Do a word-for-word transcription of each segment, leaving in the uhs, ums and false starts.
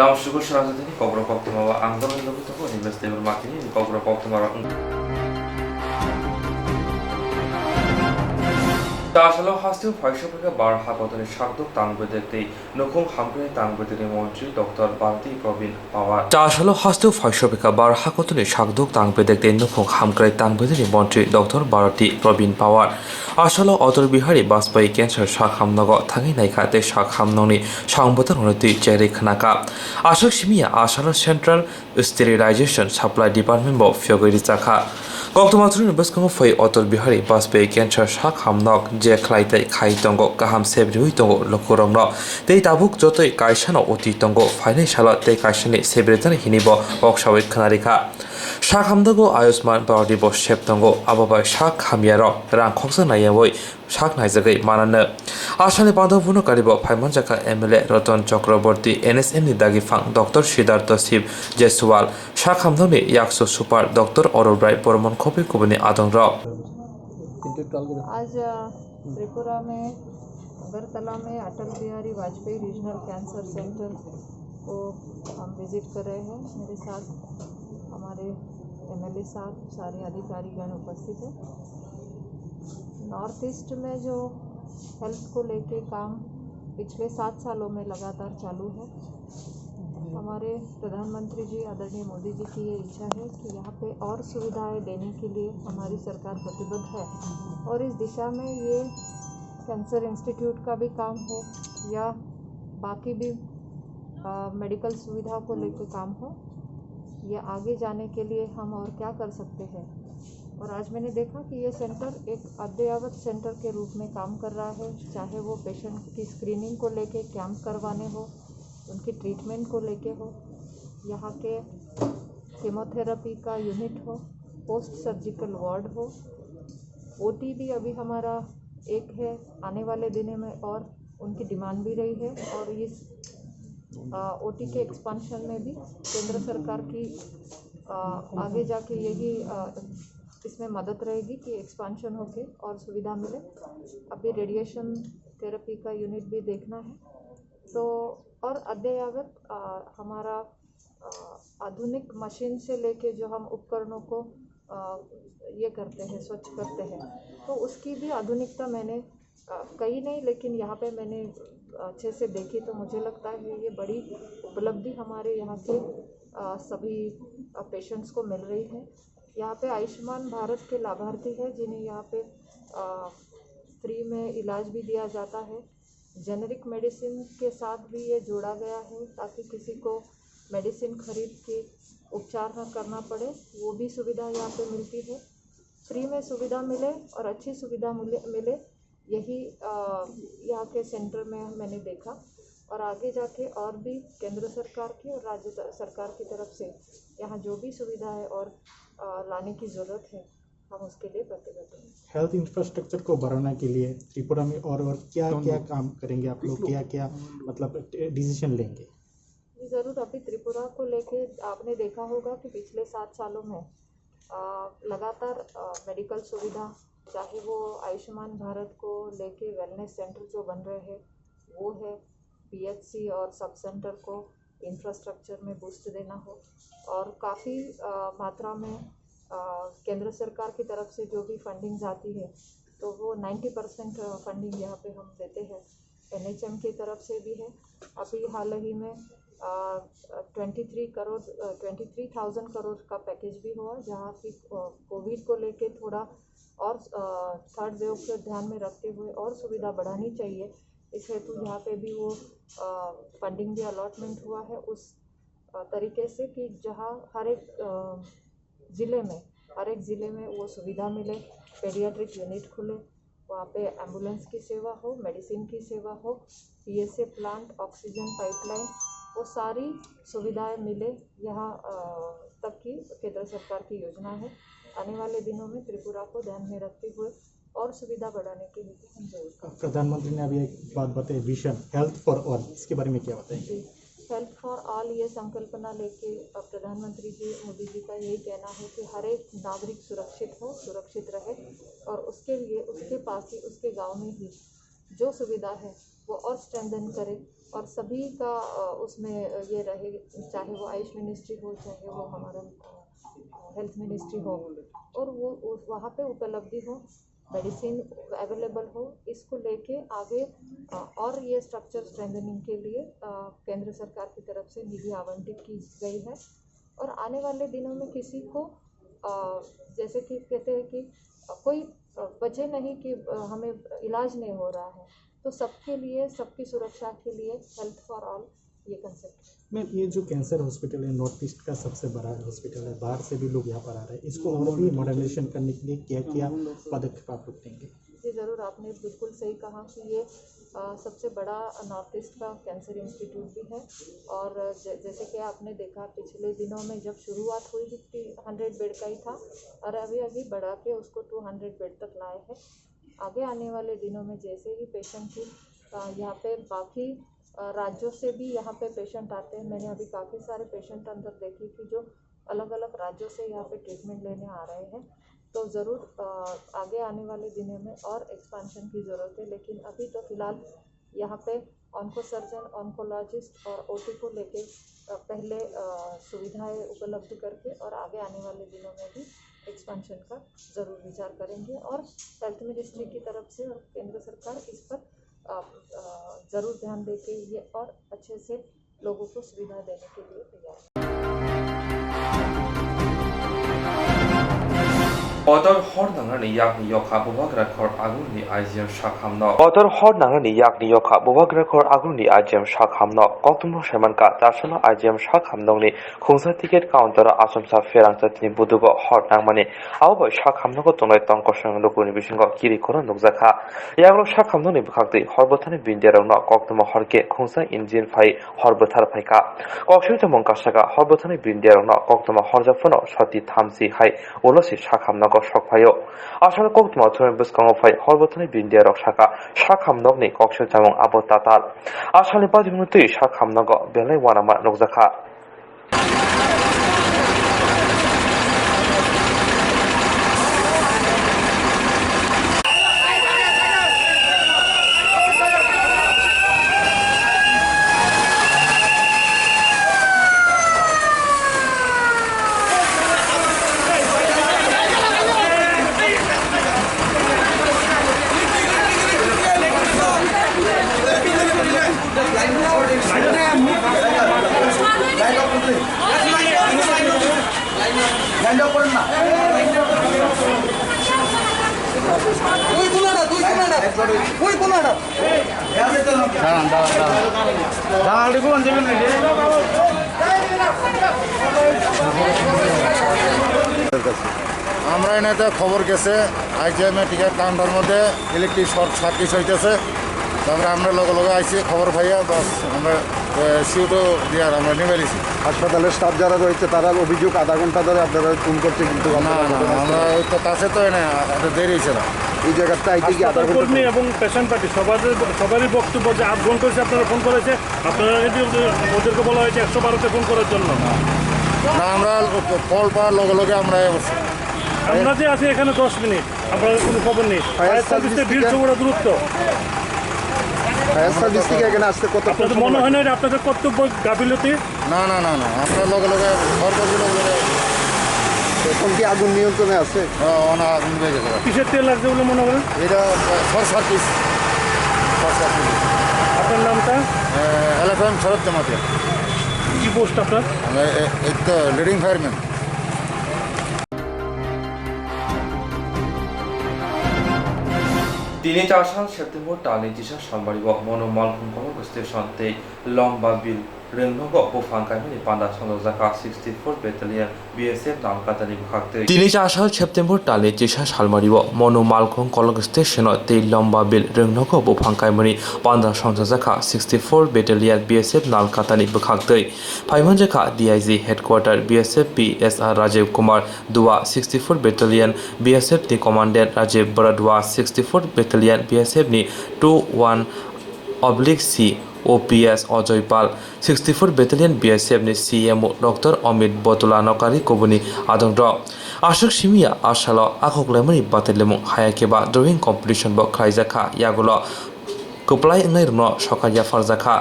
Tamo sugo srang jatini kokrok koktwma o ang dol hinwi nugwi tongo, Nimesh Debbarma tini kokrok koktwma rok wng. Chasalo hasteo phaisa phaikha bar hakotoni sakduk tang bedek tei nukhung hamkrai tang bedekni montri Doctor Bharati Prabin Pawar. Chasalo hasteo phaisa phaikha bar hakotoni sakduk tang bedek tei nukhung hamkrai tang bedekni montri Doctor Bharati Prabin Pawar. Asalo Atal Bihari Vajpayee cancer sak hamnogo thangwi naikha tei sak hamnokni song bwtang rwnwi twi cherwi khnakha. Aswk simi ya asalo Central Sterilization Supply Department bo phiyogwi rwchakha. Koktwma thwrwngni bwskango phai Atal Bihari Vajpayee cancer sak hamnok je khlai tei khai tongo, kaham sebriwi tongo lukurokno. Tei tabuk jotoi kaisano oti tongo, phainai salo tei kaisani sebrijani hinwi bo kok sawi khwnarikha. Sak hamnogo Ayushman Bharati bo sep tongo, abo bai sak hamyarok rang khoksa naiyawi sak naijagwi mananw. Asani bandobwno karibo phaimanjakha M L A Ratan Chakraborty, N S M ni dagiphang Doctor Siddhartha Shiv Jaiswal, sak hamnokni yakso super Doctor Arul Rai, boromon khobwi kubuni adongrok. आज, अ, त्रिपुरा में अगरतला में अटल बिहारी Vajpayee regional cancer centre को हम विजिट कर रहे हैं। मेरे साथ हमारे एमएलए साहब, सारे अधिकारीगण उपस्थित हैं। नॉर्थ ईस्ट में जो हेल्थ को लेके काम पिछले सात सालों में लगातार चालू है, हमारे प्रधानमंत्री जी, आदरणीय मोदी जी की ये इच्छा है कि यहाँ पे और सुविधाएं देने के लिए हमारी सरकार प्रतिबद्ध है और इस दिशा में ये कैंसर इंस्टीट्यूट का भी काम हो या बाकी भी, अ, मेडिकल सुविधा को लेकर काम हो, ये आगे जाने के लिए हम और क्या कर सकते हैं। और आज मैंने देखा कि ये सेंटर एक अद्ययावत सेंटर के रूप में काम कर रहा है, चाहे वो पेशेंट की स्क्रीनिंग को लेके कैंप करवाने हो, उनकी ट्रीटमेंट को लेके हो, यहाँ के कीमोथेरेपी का यूनिट हो, पोस्ट सर्जिकल वार्ड हो, ओटी भी अभी हमारा एक है, आने वाले दिनों में और उनकी डिमांड भी रही है और इस, अ, ओटी के एक्सपेंशन में भी केंद्र सरकार की, अ, आगे जाके यही, अ, इसमें मदद रहेगी कि एक्सपेंशन होके और सुविधा मिले। अभी रेडिएशन थेरेपी का यूनिट भी देखना है। तो और अद्ययावत, अ, हमारा, अ, आधुनिक मशीन से लेके जो हम उपकरणों को, अ, ये करते हैं, स्वच्छ करते हैं, तो उसकी भी आधुनिकता मैंने, अ, कई नहीं, लेकिन यहाँ पे मैंने अच्छे से देखी, तो मुझे लगता है ये बड़ी उपलब्धि हमारे यहाँ के, अ, सभी, अ, पेशेंट्स को मिल रही है। यहाँ पे आयुष्मान भारत के लाभार्थी हैं, जिन्हें यहाँ पे, अ, फ्री में इलाज भी दिया जाता है। जेनेरिक मेडिसिन के साथ भी ये जोड़ा गया है, ताकि किसी को मेडिसिन खरीद के उपचार ना करना पड़े, वो भी सुविधा यहाँ पे मिलती है। फ्री में सुविधा मिले और अच्छी सुविधा मिले, मिले, यही, अ, यहाँ के सेंटर में मैंने देखा और आगे जाके और भी केंद्र सरकार की और राज्य त-, सरकार की तरफ से यहाँ जो भी सुविधा है और, अ, लाने की ज़रूरत है, हम उसके लिए प्रतिबद्ध हैं। हेल्थ इंफ्रास्ट्रक्चर को बढ़ाने के लिए त्रिपुरा में और, और क्या क्या काम करेंगे आप लोग, क्या क्या, मतलब, डिसीजन लेंगे? जी, ज़रूर। अभी त्रिपुरा को लेके आपने देखा होगा कि पिछले सात सालों में, अ, लगातार, अ, मेडिकल सुविधा, चाहे वो आयुष्मान भारत को लेके वेलनेस सेंटर जो बन रहे हैं, वो है, पीएचसी और सब सेंटर को इंफ्रास्ट्रक्चर में बूस्ट देना हो, और काफ़ी, अ, मात्रा में, अ, केंद्र सरकार की तरफ से जो भी फंडिंग्स आती है, तो वो नाइन्टी परसेंट फंडिंग यहाँ पे हम देते हैं। एनएचएम की तरफ से भी है। अभी हाल ही में, अ, ट्वेंटी थ्री करोड़, अ, ट्वेंटी थ्री थाउजेंड करोड़ का पैकेज भी हुआ, जहाँ की, अ, कोविड को लेके थोड़ा और, अ, थर्ड वेव को ध्यान में रखते हुए और सुविधा बढ़ानी चाहिए, इस हेतु यहाँ पे भी वो, अ, फंडिंग भी अलॉटमेंट हुआ है उस, अ, तरीके से कि जहाँ हर एक, अ, ज़िले में, हर एक ज़िले में वो सुविधा मिले, पेडियाट्रिक यूनिट खुले, वहाँ पे एम्बुलेंस की सेवा हो, मेडिसिन की सेवा हो, पीएसए प्लांट, ऑक्सीजन पाइपलाइन, वो सारी सुविधाएं मिले यहाँ, अ, तक की केंद्र सरकार की योजना है। आने वाले दिनों में त्रिपुरा को ध्यान में रखते हुए और सुविधा बढ़ाने के हेतु हम जरूर काम करेंगे। प्रधानमंत्री ने अभी एक बात बताई, विजन हेल्थ फॉर ऑल, इसके बारे में क्या बताएंगे? जी, हेल्थ फॉर ऑल ये संकल्पना लेके, अ, प्रधानमंत्री जी मोदी जी का यही कहना है कि हर एक नागरिक सुरक्षित हो, सुरक्षित रहे, और उसके लिए उसके पास ही, उसके गांव में ही जो सुविधा है, वो और स्ट्रेंथन करें और सभी का अ, उसमें अ, ये रहे, चाहे वो आयुष मिनिस्ट्री हो, चाहे वो हमारा हेल्थ मिनिस्ट्री हो, और वो उस वहाँ पे उपलब्धि हो, मेडिसिन अवेलेबल हो, इसको लेके आगे अ, और ये स्ट्रक्चर स्ट्रेंथनिंग के लिए अ, केंद्र सरकार की तरफ से निधि आवंटित की गई है। और आने वाले दिनों में किसी को अ, जैसे कि कहते हैं कि कोई अ, वजह नहीं कि अ, हमें इलाज नहीं हो रहा है, तो सबके लिए, सबकी सुरक्षा के लिए हेल्थ फॉर ऑल ये कंसेप्ट। मैम, ये जो कैंसर हॉस्पिटल है, नॉर्थ ईस्ट का सबसे बड़ा हॉस्पिटल है, बाहर से भी लोग यहाँ पर आ रहे हैं, इसको और भी मॉडर्नाइजेशन करने के लिए क्या क्या पदक्षेप आप लोग लेंगे? जी, ज़रूर, आपने बिल्कुल सही कहा कि ये अ, सबसे बड़ा नॉर्थ ईस्ट का कैंसर इंस्टीट्यूट भी है। और ज-, जैसे कि आपने देखा, पिछले दिनों में जब शुरुआत हुई थी, हंड्रेड बेड का ही था, और अभी अभी बढ़ा के उसको टू हंड्रेड बेड तक लाए हैं। आगे आने वाले दिनों में जैसे ही पेशेंट की अ, यहाँ पे बाकी अ, राज्यों से भी यहाँ पे पेशेंट आते हैं। मैंने अभी काफ़ी सारे पेशेंट अंदर देखे कि जो अलग-अलग राज्यों से यहाँ पे ट्रीटमेंट लेने आ रहे हैं। तो ज़रूर अ, आगे आने वाले दिनों में और एक्सपेंशन की ज़रूरत है, लेकिन अभी तो फ़िलहाल यहाँ पे ऑन्कोसर्जन, ऑन्कोलॉजिस्ट और ओटी को लेके अ, पहले अ, सुविधाएं उपलब्ध करके और आगे आने वाले दिनों में भी एक्सपेंशन का ज़रूर विचार करेंगे। और हेल्थ मिनिस्ट्री की तरफ से और केंद्र सरकार इस पर अ, अ, ज़रूर ध्यान देके ये और अच्छे से लोगों को सुविधा देने के लिए तैयार है। Kotor hor nangnani yakni yokha bubagra khor agulni I G M sak hamno. Kotor hor nangnani yakni yokha bubagra khor agulni I G M sak hamno. Koktwma saimankha, chasano I G M sak hamnokni khungsa ticket counter-o achomsa pherang chatini budugo hor nangmani. Abo bai sak hamnogo tongnai tong kosong lukurokni bisingo kiri khoro nukjakha. Yagrok sak hamnokni bwkhaktwi hor bwthani bindiarokno koktwma hor khe khungsa engine phai hor bwthar phaikha. Koksui tongmung kasaka hor bwthani bindiarokno koktwma horjak phano soti thamchi hai ulo se sak hamnogo sok phaio. Asal koktwma thumwi bwskango phai hor bwthani bindiarok saka sak hamnokni koksui tongmung abo tatal. Asalni bajimungni twi sak hamnogo belai uanama nukjakha. আমরা এনে তো খবর গেছে, আইজিএম এ ticket counter মধ্যে electric short circuit হইতেছে। তারপরে আমরা লগে লগে আইছি, খবর পাইয়া বাস আমরা, এ, সিউটো দিয়ে আর আমরা নিবাইলিছি। হাসপাতালের স্টাফ যারা রয়েছে তারা অভিযোগ আধা ঘন্টা ধরে আপনারা ফোন করছে, কিন্তু না, আপনারা না, ঘটনাস্থলে আমরা ওই তো কাছে তো এনে, এত দেরি হয়েছে না। এই জায়গাটা আইতে কি আধা হাসপাতাল ঘন্টা কর্মী সময়? এবং পেশেন্ট পার্টি সবার, সবারই বক্তব্য যে আধ ঘন্টা হয়েছে আপনারা ফোন করেছে, আপনারা যদি ওদের-, ওদেরকে বলা হয়েছে একশো বারোতে ফোন করার জন্য। না, আমরা কল পাওয়ার লগে লগে আমরা অবশ্যই আমরা যে আছি এখানে দশ মিনিট, আপনাদের কোনো খবর নেই। ফায়ার ফায়ার সার্ভিস সার্ভিসের ভিড় থেকে চৌড়া দূরত্ব। ফায়ার সার্ভিস থেকে এখানে আসতে কত আপনাদের মনে হয় না এটা আপনাদের কর্তব্য গাফিলতি? না, না, না, না, আমরা লগে লগে খবর করছি, লগে লগে। এখন কি আগুন নিয়ন্ত্রণে আছে? হ্যাঁ, অনেক আগুন হয়ে গেছে। কিসের তেল লাগছে বলে মনে করেন? এটা শর্ট সার্কিট। Short circuit. আপনার নামটা? এ, এলাকার নাম শরৎ জমাতিয়া। কি পোস্ট আপনার? আমি এ-, এই তো leading fireman. Tini chasal September talni chisa salmari o Monu Malkhung Kolok station tei Lomba Bill Rwngnogo buphang kaimani panda songjak kha sixty-four Battalion B S F Nalkatani bwkhaktwi. Tini chasal September talni chisa salmari o Monu Malkhung Kolok station o tei Lomba Bill Rwngnogo buphang kaimani panda songjak kha sixty-four Battalion B S F Nalkatani bwkhaktwi. Phaimanjakha D I G Headquarter B S F P S R Rajiv Kumar Dua, sixty-four Battalion B S F ni Commandant Rajiv Baradwaj, sixty-four Battalion B S F ni two one oblique C O P S Ajoy Pal, sixty-four Battalion B S F ni C M O Doctor Amit Botula nokari kubuni adongrok. Aswk simiya asalo akhok lemani batailemung hayakhe ba drawing competition bo khlaijakha yagulo. kwplai wngnai rwno sokat yapharjakha.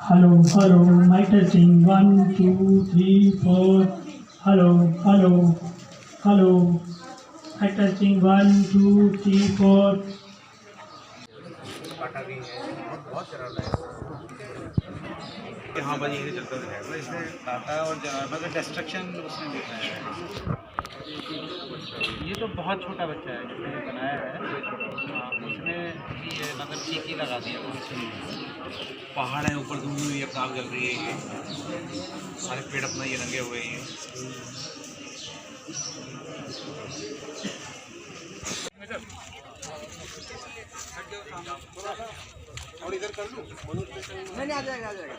Hello, hello, mic testing, one, two, three, four. Hello, hello, hello. Mic testing, one, two, three, four. हाँ भाई, यही चलता रहेगा। इसमें काटा और ज-, मतलब, डिस्ट्रक्शन उसमें दिख रहा है। ये तो बहुत छोटा बच्चा है, जिसने ये बनाया है। हाँ, उसने भी ये, मतलब, चीकी लगा दिया। पहाड़ है ऊपर, धुआं धुआं, ये आग जल रही है, ये सारे पेड़ अपना ये रंगे हुए हैं। और इधर कर लूं, मनु स्टेशन। नहीं, नहीं, आ जाएगा, आ जाएगा।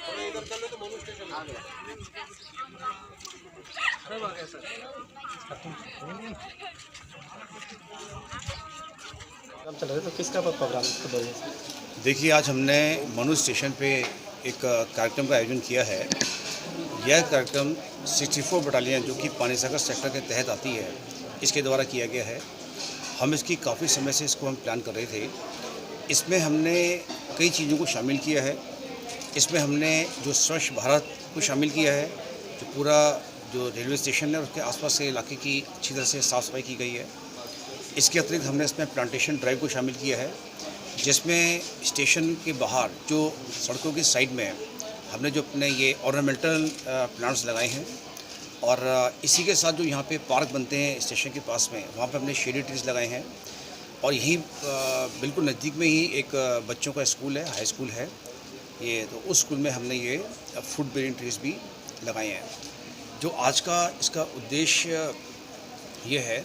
थोड़ा इधर कर लो तो मनु स्टेशन आ जाएगा। प्रोग्राम चल रहा है, तो किसका प्रोग्राम इसको बोलिए? देखिए, आज हमने मनु स्टेशन पे एक, अ, कार्यक्रम का आयोजन किया है। यह कार्यक्रम सिक्सटी फ़ोर बटालियन, जो कि पानीसागर सेक्टर के तहत आती है, इसके द्वारा किया गया है। हम इसकी काफ़ी समय से इसको हम प्लान कर रहे थे। इसमें हमने कई चीज़ों को शामिल किया है। इसमें हमने जो स्वच्छ भारत को शामिल किया है, जो पूरा जो रेलवे स्टेशन है, उसके आसपास के इलाके की अच्छी तरह से साफ सफाई की गई है। इसके अतिरिक्त हमने इसमें प्लांटेशन ड्राइव को शामिल किया है, जिसमें स्टेशन के बाहर जो सड़कों की साइड में हमने जो अपने ये ऑर्नामेंटल, अ, प्लांट्स लगाए हैं और, अ, इसी के साथ जो यहाँ पे पार्क बनते हैं स्टेशन के पास में, वहाँ पे हमने शेडी ट्रीज लगाए हैं। और यहीं, अ, बिल्कुल नज़दीक में ही एक, अ, बच्चों का स्कूल है, हाई स्कूल है ये, तो उस स्कूल में हमने ये, अ, फ्रूट बेयरिंग ट्रीज भी लगाए हैं। जो आज का इसका उद्देश्य ये है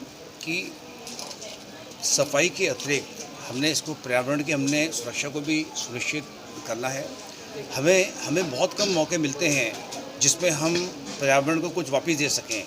कि सफाई के अतिरिक्त हमने इसको पर्यावरण की हमने सुरक्षा को भी सुनिश्चित करना है। हमें, हमें बहुत कम मौके मिलते हैं जिसमें हम पर्यावरण को कुछ वापस दे सकें।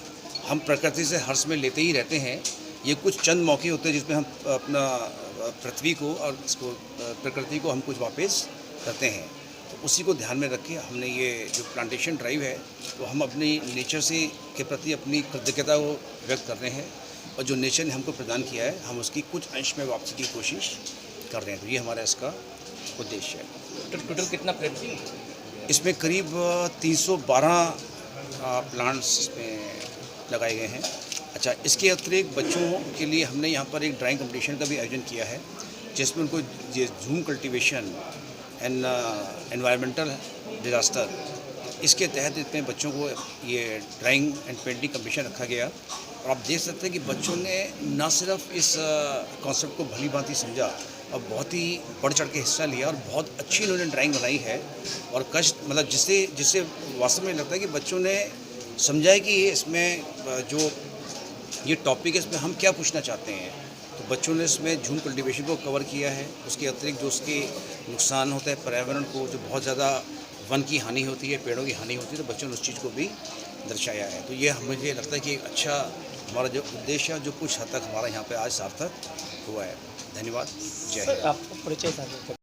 हम प्रकृति से हर समय लेते ही रहते हैं। ये कुछ चंद मौके होते हैं जिसमें हम अपना, अ, पृथ्वी को और इसको, अ, प्रकृति को हम कुछ वापस करते हैं। तो उसी को ध्यान में रख के हमने ये जो प्लांटेशन ड्राइव है, तो हम अपनी नेचर से, के प्रति अपनी कृतज्ञता को व्यक्त कर रहे हैं और जो नेचर ने हमको प्रदान किया है, हम उसकी कुछ अंश में वापसी की कोशिश कर रहे हैं। तो ये हमारा इसका उद्देश्य है। तो टोटल कितना प्लांट? इसमें करीब, अ, तीन सौ बारह, अ, प्लांट्स इसमें लगाए गए हैं। अच्छा, इसके अतिरिक्त बच्चों के लिए हमने यहाँ पर एक ड्राइंग कॉम्पिटिशन का भी आयोजन किया है, जिसमें उनको ये झूम cultivation and, a, environmental disaster, इसके तहत इतने बच्चों को ये ड्राइंग एंड पेंटिंग कॉम्पिटिशन रखा गया। और आप देख सकते हैं कि बच्चों ने ना सिर्फ इस, अ, कॉन्सेप्ट को भली भांति समझा और बहुत ही बढ़ चढ़ के हिस्सा लिया और बहुत अच्छी इन्होंने ड्राइंग बनाई है। और कष्ट, मतलब, जिसे, जिसे वास्तव में लगता है कि बच्चों ने समझा है कि ये इसमें, अ, जो ये टॉपिक है, इसमें हम क्या पूछना चाहते हैं। तो बच्चों ने इसमें झूम कल्टीवेशन को कवर किया है। उसके अतिरिक्त जो उसके नुकसान होता है पर्यावरण को, जो बहुत ज़्यादा वन की हानि होती है, पेड़ों की हानि होती है, तो बच्चों ने उस चीज़ को भी दर्शाया है। तो ये हम, मुझे लगता है कि एक अच्छा हमारा जो उद्देश्य है, जो कुछ हद तक हमारा यहाँ पे आज सार्थक हुआ है। धन्यवाद। जय हिंद। आपको परिचय साझा करें।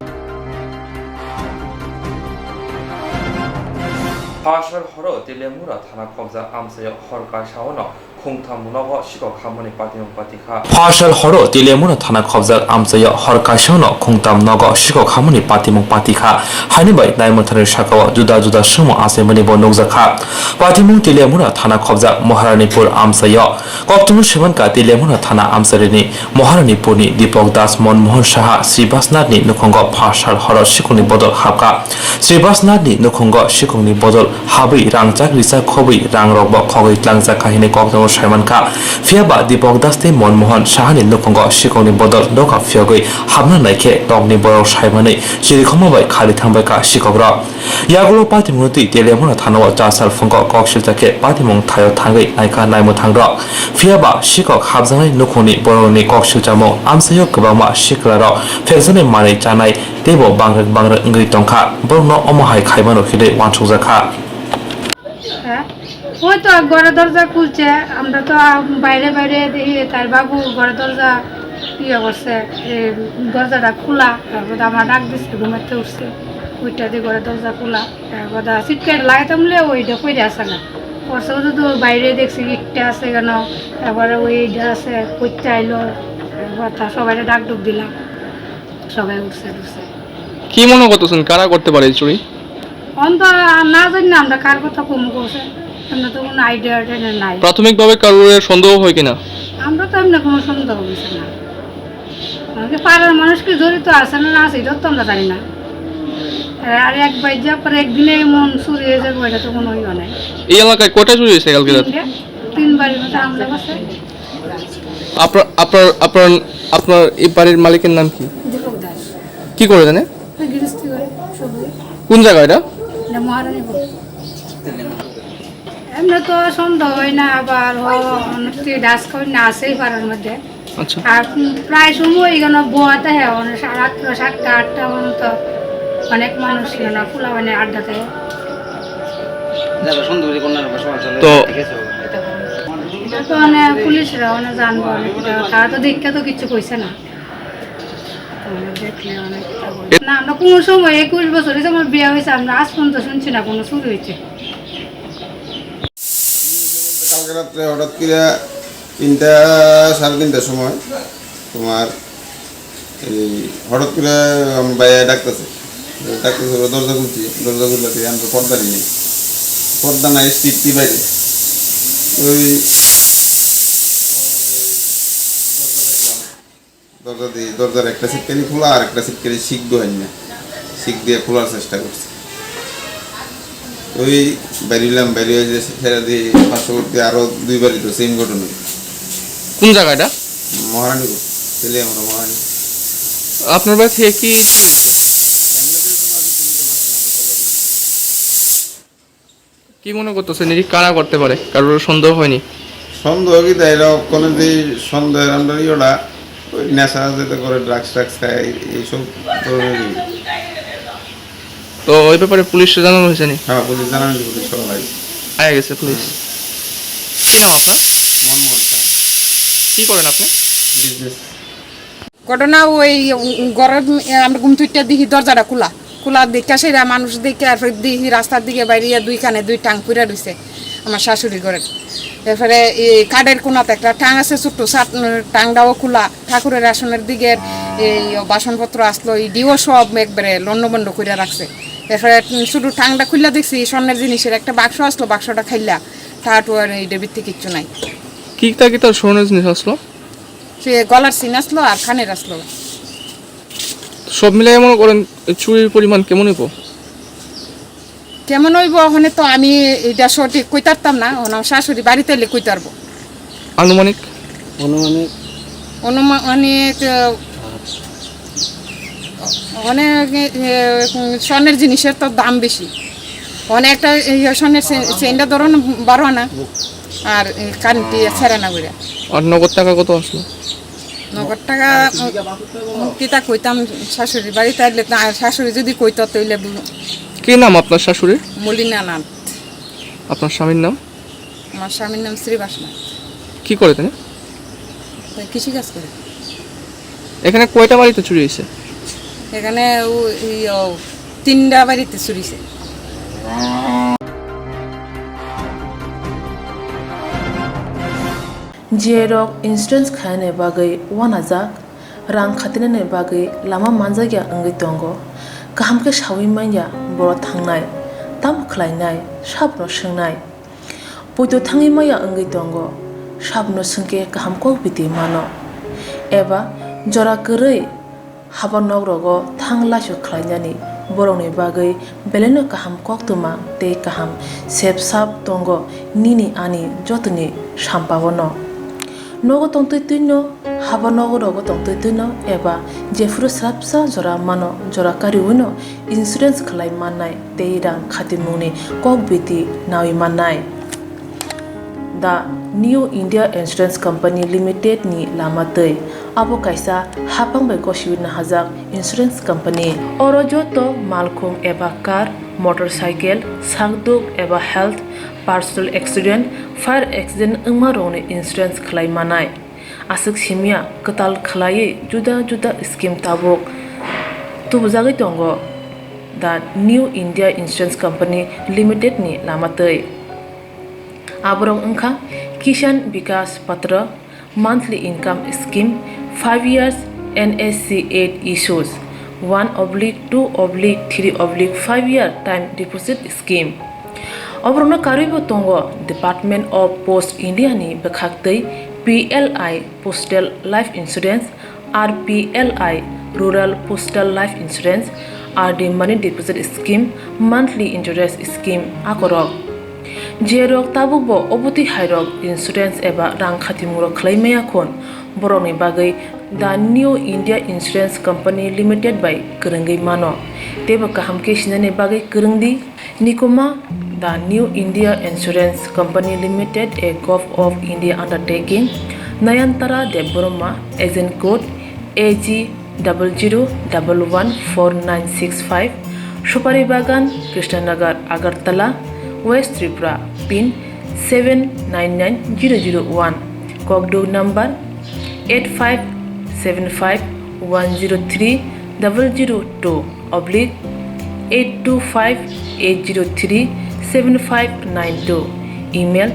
Phasal horo Teliamura thana khobjak amchaio hor kaisa ono khungtham nogo sikok hamani patimung patikha. Phasal horo Teliamura thana khobjak amchaio hor kaisa ono khungtham nogo sikok hamani patimung patikha. Haini bai naimwthangni sakao juda juda swngmung achaimani bo nukjakha. Patimung Teliamura thana khobjak Maharanipur amchaio. Koktwmwi swimankha Teliamura thana amchaini Maharanipurni Dipok Das, Monmohan Saha, Sribasnathni nukhungo phasal horo sikokni bodol habkha. Sribasnathni nukhungo sikokni bodol habwi rangchak rijak khobwi rangrokbo khogwi tlangjakha hinwi koktwmwi saimankha. Phiyaba Dipok Das tei Monmohan Sahani nukhungo sikokni bodol doga phiyogwi habna naikhe nokni borok saimanwi chirikhokma bai khari thangbaikha sikokrok. Yagulo patimungno twi Teliamura thanao chasal phungo kok siljakhe patimung thaio thangwi naikha naimwthangrok. Phiyaba sikok habjaknai nukhungni borokni kok silchamung amchaio kwbangma siklarok phekjaknai manwi chanai teibo bangrwk bangrwk wngwi tongkha. Borokno omo hai khaimano hinwi uansukjakha. হ্যাঁ? ওই তো ঘরে দরজা খুলছে, আমরা তো, আহ, বাইরে বাইরে দেখি তার বাবু ঘরে দরজা ইয়ে করছে, এই দরজাটা খোলা, তারপর তো আমরা ডাক দিচ্ছি, ঘুমাতে উঠছে, উঠতে দিয়ে ঘরে দরজা খোলা, তারপর তো সিটকাট লাগাইতাম লে ওইটা পড়ে আসে না, পড়ছে তো, তো বাইরে দেখছি ইটটা আছে কেন, তারপরে ওই ইটা আছে, করতে আইলো, তারপর তা সবাই ডাক ডুক দিলাম, সবাই উঠছে টুঠছে। কি মনে করতেছেন, কারা করতে পারে এই চুরি? অন তো না জানি না আমরা কার কথা কম করছে, আমরা তো কোনো আইডিয়া টাইডিয়া নাই। প্রাথমিকভাবে কারোর সন্দেহ হয় কিনা? আমরা তো এমনি কোনো সন্দেহ হয়েছে না, আমাদের পাড়ার মানুষ কি জড়িত আছে না না আছে এটাও তো আমরা জানি না। আর আর এক বাইজা পরে একদিনে এমন চুরি হয়ে যাবে, এটা তো কোনো ইয়ে নাই। এই এলাকায় কয়টা চুরি হয়েছে কালকে রাতে? তিনটা, তিন বাড়ির মধ্যে হামলা করছে। আপনার আপনার আপনার আপনার এই বাড়ির মালিকের নাম কি? দীপক দাস। কি করে জানে? ওই গৃহস্থী করে, সবই। কোন জায়গা এটা? এটা মহারানীপুর। এমনি তো সন্দেহ হয় না, আবার ও অনেক ডাস কই না আছেই পাড়ার মধ্যে। আচ্ছা। আর প্রায় সময় এখানে বোয়াতে হয়, মানে সাড়ে আটটা, সাতটা, আটটা পর্যন্ত অনেক মানুষ এখানে খোলা মানে আড্ডা দেয়। যারা সুন্দরী কন্যার সমাজ চলে, তো ঠিক আছে। এটা তো মানে পুলিশরা মানে জানবো অনেক, তারা তো দেখতে তো কিছু কইছে না। আমরা দেখলে অনেক কথা বলে। না, আমরা কোনো সময় একুশ বছরে যে আমার বিয়ে হয়েছে, আমরা আজ পর্যন্ত শুনছি না কোনো চুরি হয়েছে। কালকে রাত্রে হঠাৎ করে তিনটা, সাড়ে তিনটার সময় তোমার এই হঠাৎ করে আমার ভাইয়া ডাকতেছে, ডাকতেছে, ওরা দরজা খুলছি, দরজা খুললে তো আমরা পর্দা নিয়ে, পর্দা নাই, স্ট্রিক্টলি বাইরে। ওই দরজা দিয়ে, দরজার একটা সিটকানি খোলা আর একটা সিটকানি শিক দোহাই না, শিক দিয়ে খোলার চেষ্টা করছি। ওই বেরিলাম, বেরিয়ে যে ফেরা দিয়ে পার্শ্ববর্তী আরো দুই বাড়ি তো সেম ঘটনা। কোন জায়গাটা? মহারানীপুর, তেলিয়ামুড়া মহারানী। আপনার বাড়ি থেকে কি চুরি হয়েছে? এমনিতেই তো মাঝে তুমি তো মাঝে মাঝে চলে যাবে। কি মনে করতেছেন, এটি কারা করতে পারে? কারোর সন্দেহ হয়নি? সন্দেহ কি তাই, এরা কোনো যে সন্দেহের আমরা ইয়েটা, ওই নেশা যেটা করে, ড্রাগস ট্রাগস খায়, এইসব ধরনের জিনিস। তো ওই ব্যাপারে পুলিশে জানানো হয়েছে নি? হ্যাঁ, পুলিশ জানানো হয়েছে, পুলিশ সবাই। আয়া গেছে পুলিশ। কি নাম আপনার? মনমোহন স্যার। কি করেন আপনি? বিজনেস। ঘটনা ওই, উম, ঘরের, উম, আমরা ঘুম তুইটা দেখি দরজাটা খোলা, খোলা দেখা সেটা মানুষ দেখে, আর ফের দেখি রাস্তার দিকে বাইরে দুইখানে দুই টাং পড়ে রয়েছে আমার শাশুড়ি ঘরের। এরপরে এই কাঠের কোনাতে একটা টাং আছে ছোট্ট, সাত, উম, টাংটাও খোলা, ঠাকুরের আসনের দিকে এই বাসনপত্র আসলো, এই ডিও সব একবারে লন্ডভন্ড করে রাখছে। এরপরে, উম, শুধু টাংটা খুললা দেখছি স্বর্ণের জিনিসের একটা বাক্স আসলো, বাক্সটা খাইলা, তা তো আর এই ডেবিট থেকে কিচ্ছু নাই। কিতা কিতা স্বর্ণের জিনিস আসলো? সে গলার চেইন আসলো আর কানের আসলো। সব মিলাই মনে করেন চুরির পরিমাণ কেমন হইব? কেমন হইব ওখানে তো আমি এটা সঠিক কইতারতাম না, ওখানে আমার শাশুড়ি বাড়িতে এলে কইতারবো। আনুমানিক? আনুমানিক? অনুমানিক, আহ, ওখানে, আহ, স্বর্ণের জিনিসের তো দাম বেশি। ওখানে একটা, এই স্বর্ণের চে-, চেইনটা ধরো না বারো আনা, আর কানটি ছেড়ে না করে। আর নগদ টাকা কত আসলো? নগদ টাকা, উম, কিতা কইতাম, শাশুড়ি বাড়িতে আইলে না, শাশুড়ি যদি কইতো, তাইলে বু-, কি নাম আপনার শাশুড়ির? মলিনা নাথ। আপনার স্বামীর নাম? আমার স্বামীর নাম শ্রীবাস নাথ। কি করে তিনি? তো কৃষি কাজ করে। এখানে কয়টা বাড়িতে চুরি হয়েছে? এখানে ও, এই, ও, তিনটা বাড়িতে চুরি হয়েছে। G I rok insurance khaina bagwi uanajak, rang khatinani bagwi lama manjakya wngwi tongo. Kaham khe saui manya borok thangnai, tamo khlainai, sabono swngnai. Poito thangwi manya wngwi tongo, sabono swngkhe kaham kok biti mano. Eba jora kwrwi haba nok rogo thang laisok khlainani borokni bagwi belaino kaham koktwma tei kaham sep sap tongo nini ani jotoni sampao no. Nogo tongtwi twino, haba nogo rogo tongtwi twino eba jephuru swrapsa jora mano jora kariwino insurance khlai mannai tei rang khatimungni kok biti nawi mannai. The New India Insurance Company Limited ni lama twi. Abo kaisa hapang bai gosiwi nahajak insurance company. Oro joto malkhung eba car, motorcycle, sakduk eba health, personal accident, fire accident wngma rokni insurance khlai manai. aswk simya kwtal khwlaiwi juda juda scheme tabuk tubujagwi tongo the New India Insurance Company Limited ni lama twi. Aborok wngkha Kisan Vikas Patra, monthly income scheme, five years N S C eight issues, one oblique two oblique three oblique five year time deposit scheme. Oborokno karwibo tongo Department of Post India ni bwkhaktwi P L I Postal Life Insurance, R P L I Rural Postal Life Insurance, R D Money Deposit Scheme, Monthly Interest Scheme akorok. Jerok tabukbo obotwi hairok insurance eba rang khatimungrok khwlai maya khun, borokni bagwi the New India Insurance Company Limited bai kwrwngwi mano. Teibo kaham khe sinani bagwi kwrwng di. Nikuma, the New India Insurance Company Limited, a Govt of India undertaking, Nayantara Debbarma, agent code A G double zero double one four nine six five, Supari Bagan, Krishnanagar, Agartala, West Tripura, pin seven nine nine zero zero one, Kokduk number eight five seven five one zero three double zero two oblique eight two five eight zero three seven five nine two, email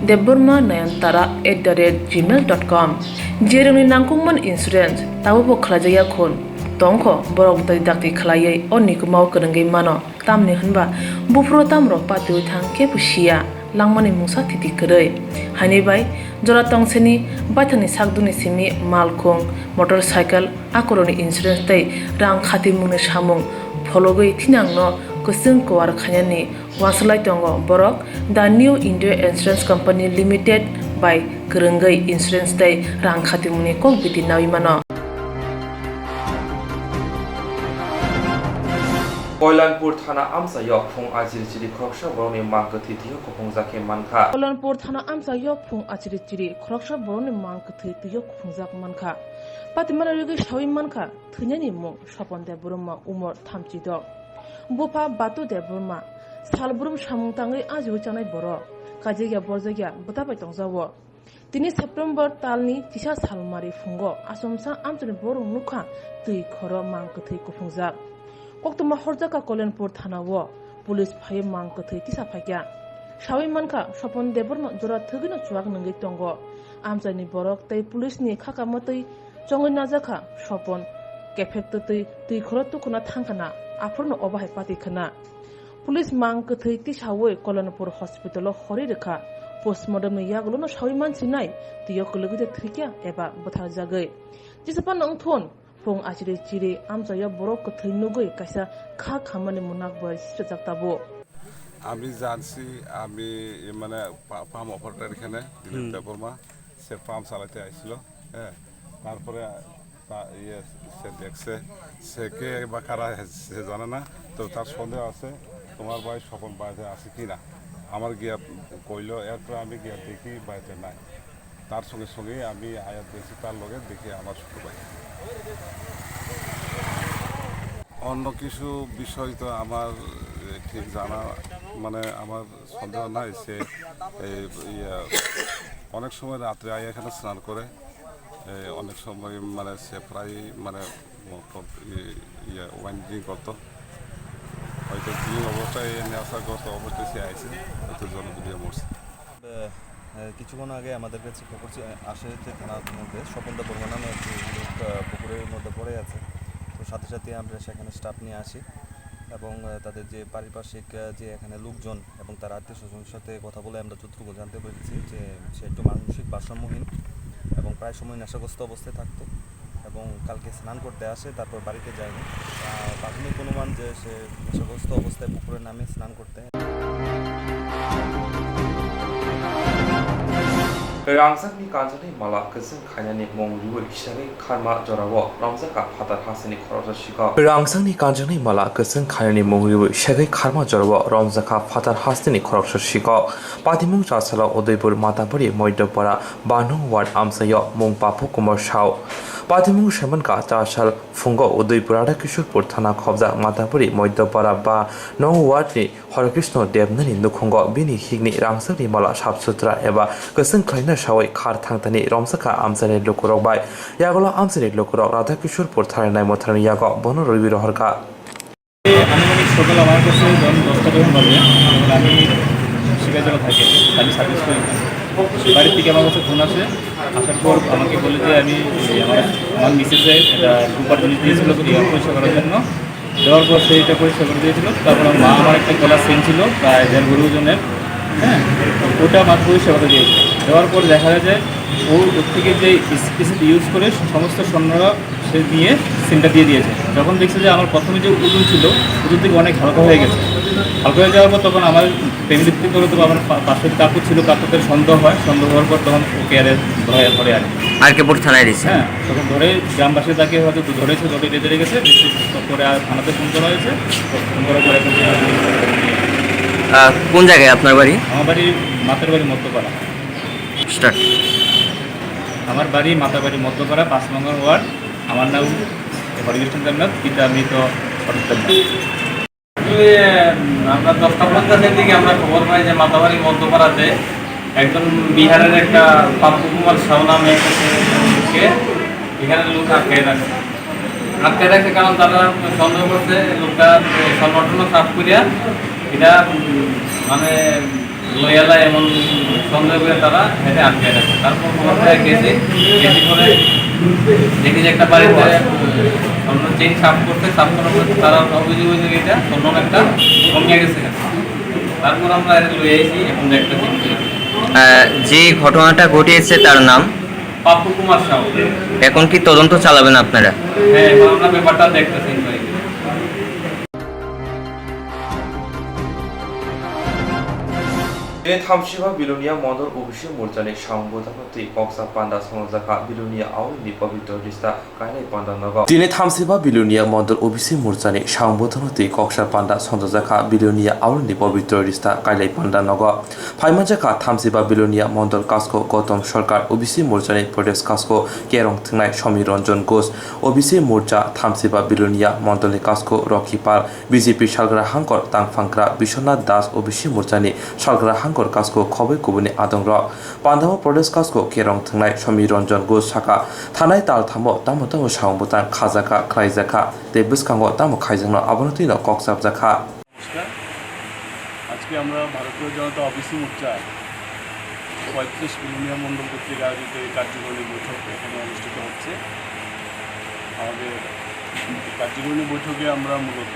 debbarma nayantara at the rate gmail dot com. Jerokni nangkukmani insurance tabukbo khwlaijakya khun tongkho, borok bwtwi dakti khwlaiwi o nikumao kwrwngwi mano. Tamni hwnba buphuru tamrok patiwi thang kebo siya, langmani mungsa thiti kwrwi. Haini bai jora tongsini baithangni sakduni simi malkhung, motorcycle, akorokni insurance tei rang khatimungni samung phologwi thinangno kwchwng kuar khainani uansuk lai tongo borok. The New India Insurance Company Limited bai kwrwngwi insurance tei rang khatimungni kok biti naui mano. Koilanpur thana amchaio phung achiri chiri khoroksa borokni mang kwthwi thwio kuphungjak khe mankha. Koilanpur thana amchaio phung achiri chiri khoroksa borokni mang kwthwi thwio kuphungjak mankha. Patimani rwgwi saui mankha, thwinani mung Sopon Debbarma, umor thamchi dok. Bupha Batu Debbarma, sal brum samung tangwi ajiwi chanai borok, kaijakya borjakya bwta bai tongjago. Tini September talni chisa salmari phungo achomsa amchaini borok nukha twi khoro mang kwthwi kuphungjak. Koktwma horjakha Koilanpur thanao police phaiwi mang kwthwi tisa phaikha. Saui mankha, Sopon Debbarma jora thwgwino chuak nungwi tongo. Amchaini borok tei police ni khaka mwtwi chongwi najakha Sopon, kephek twtwi twi khoro tukhuna thangkhana, aphurno obo hai pati khna. Police mang kwthwi tisaui Koilanpur hospital-o horwi rwkha. Postmortem-ni yagulono saui mansinai, twiyo kwlwgwi de thwikya eba bwtharjagwi. Jesa phano wngthun, phung achiri chiri amchaio borok kwthwi nugwi kaisa kha khamani munak bai sijak tabuk. আমি জানছি, আমি মানে পা-, pump operator এখানে, দিলীপ হুম। দেববর্মা, সে পাম্প চালাতে আইছিল, হ্যাঁ, তারপরে তা-, ইয়ে, সে দেখছে, সে কে বা কারা, সে জানে না, তো তার সন্দেহ আছে, তোমার ভাই স্বপন বাড়িতে আছে কি না। আমার গিয়া কইলো, এরপরে আমি গিয়া দেখি বাড়িতে নাই। তার সঙ্গে সঙ্গে আমি আয়া দেখছি, তার লগে দেখি আমার ছোট ভাই। অন্য কিছু বিষয় তো আমার, এ, ঠিক জানা, মানে, আমার সন্দেহ নাই। সে, এ, ইয়া, অনেক সময় রাত্রে আয়া এখানে স্নান করে। এ, অনেক সময়, মানে, সে প্রায়, মানে, মোটর, ই-, ইয়া, ওয়াইন ড্রিঙ্ক করতো। হয়তো কি অবস্থায়, নেশাগ্রস্ত অবস্থায় সে আইছে, হয়তো জলদি দিয়ে মরছে। এ, এ, কিছুক্ষণ আগে আমাদের কাছে খবর ছি-, আসে যে থানার মধ্যে স্বপন দেববর্মা নামে একটি লোক, আহ, পুকুরের মধ্যে পড়ে আছে। তো সাথে সাথে আমরা সেখানে স্টাফ নিয়ে আসি এবং, আহ, তাদের যে পারিপার্শ্বিক, আহ, যে এখানে লোকজন এবং তার আত্মীয় স্বজনের সাথে কথা বলে আমরা যতটুকু জানতে পেরেছি যে সে একটু মানসিক ভারসাম্যহীন এবং প্রায় সময় নেশাগ্রস্ত অবস্থায় থাকতো এবং কালকে স্নান করতে আসে, তারপর বাড়িতে যায়নি। আহ, প্রাথমিক অনুমান যে সে নেশাগ্রস্ত অবস্থায় পুকুরে নামে স্নান করতে। Rangchakni kanjaknai mala kwchwng khainani mung riwi segwi kharma jorao romjakha phatar hasteni khoroksa sikok. Rangchakni kanjaknai mala kwchwng khainani mung riwi segwi kharma jorao romjakha phatar hasteni khoroksa sikok. Patimung chasalo Udaipur Matabari Moidopara Banung Ward amchaio mung Papu Kumar Sao. Patimung Semanka char sal phungo Udaipur Radhakishorpur thana khobjak Matabari Moidyopara ba nong ward ni Horkrisno Debnani nukhungo bini hikni rangchakni mala sap sutra eba kwchwng khlaina sawi khar thangtani romjakha amchaini lukurok bai. Yagulo amchaini lukurok Radhakishorpur tharinai motharni yago bono rwi rohorkha. আনুমানিক সকাল আমার কাছে ধরুন দশটা যখন বাজে, তখন আমি সিপাহীজলা থাকি, আমি সার্ভিস করি। বাড়ির থেকে আমার কাছে ফোন আসে, আসার পর আমাকে বলে যে আমি এই আমার, আমার মিসেসে একটা রূপার জিনিস দিয়েছিল, যে পরিষ্কার করার জন্য। দেওয়ার পর সে এটা পরিষ্কার করে দিয়েছিল। তারপর আমার মা আমার একটা গলার চেন ছিল প্রায় দেড় ভরি ওজনের, হ্যাঁ, ওটা আমার পরিষ্কার করে দিয়েছিল। দেওয়ার পর দেখা যায় যে ও ওর থেকে যে ইস-, ইসিতে ইউজ করে সমস্ত স্বর্ণরা সে নিয়ে সিমটা দিয়ে দিয়েছে। যখন দেখছে যে আমার প্রথমে যে উজু ছিল, উজু থেকে অনেক হালকা হয়ে গেছে। হালকা হয়ে যাওয়ার পর তখন আমার ফ্যামিলি থেকে ধরো তো আমার পা-, পাশের কাকু ছিল, কাকুকে সন্দেহ হয়, সন্দেহ হওয়ার পর তখন ওকে আরে ধরে, ধরে আনে। আর কে পুর থানায় দিছে? হ্যাঁ, তখন ধরে গ্রামবাসী তাকে হয়তো ধরেছে, ধরে বেঁধে রেখেছে, বেঁধে পরে আর থানাতে ফোন করা হয়েছে, ফোন করার পরে এখন আহ, কোন জায়গায় আপনার বাড়ি? আমার বাড়ি, মাতার বাড়ি মধ্যপাড়া। স্টার্ট। আমার বাড়ি মাতাবাড়ি মধ্যপাড়া, পাঁচ নম্বর ওয়ার্ড। আমার নাম হরিকৃষ্ণ দেবনাথ, পিতা মৃত অরূপ দেবনাথ। আসলে, উম, আমরা দশটা পঞ্চাশের দিকে আমরা খবর পাই যে মাতাবাড়ি মধ্যপাড়াতে একজন বিহারের একটা পাপ্পু কুমার সাউ নামে একটা ছেলেকে এখানে লোক আটকে রাখে। আটকে রাখে কারণ তারা সন্দেহ করছে লোকটা স্বর্ণ টর্ণ সাফ করিয়া এটা, উম, মানে লইয়ালা এমন সন্দেহ করে তারা এটা আটকে রাখে। তারপর খবর পাই গেছি, গেছি পরে দেখি যে একটা বাড়িতে, উম, স্বর্ণ চেইন সাফ করতে, সাফ করার পরে তারা অভিযোগ হয়েছে এটা স্বর্ণ একটা কমিয়ে গেছে। তারপর আমরা এটা লই আইছি, এখন দেখতেছি কি আহ, যে ঘটনাটা ঘটিয়েছে তার নাম? পাপ্পু কুমার সাউ। এখন কি তদন্ত চালাবেন আপনারা? হ্যাঁ, এখন আমরা ব্যাপারটা দেখতেছি ভাই। Tini thamsiba Bilonia Mondol O B C Morchani Sangbothano twi koksa panda songjakha Bilonia Aulni Pabitro Rista Kailai Panda Nogo. Tini thamsiba Bilonia Mondol O B C Morchani Sangbothano twi koksa panda songjakha Bilonia Aulni Pabitro Rista Kailai Panda Nogo. Phaima jakha thamsiba Bilonia Mondol Kasko Gotom Sarkar, O B C Morchani Pradesh Kasko Kerong Thingnai Somi Ranjan Ghosh, O B C Morcha thamsiba Bilonia Mondolni Kasko Rokhipal, B J P salgra hangkor tangphangkra Biswanath Das, O B C Morchani salgra hangkor kasko khobwi kubuni adongrok. Pandao Pradesh kasko kerong thangnai Somi Ranjan Ghosh saka, thanai tal thamo tamo tamo samung bwtang khajakha, khlaijakha, tei bwskango tamo khaijakno abono twino kok chapjakha. নমস্কার। আজকে আমরা ভারতীয় জনতা ওবিসি মোর্চা পঁয়ত্রিশ বিলোনিয়া মণ্ডল কর্তৃক আয়োজিত এই কার্যকরী বৈঠক এখানে অনুষ্ঠিত হচ্ছে। আমাদের এই কার্যকরী বৈঠকে আমরা মূলত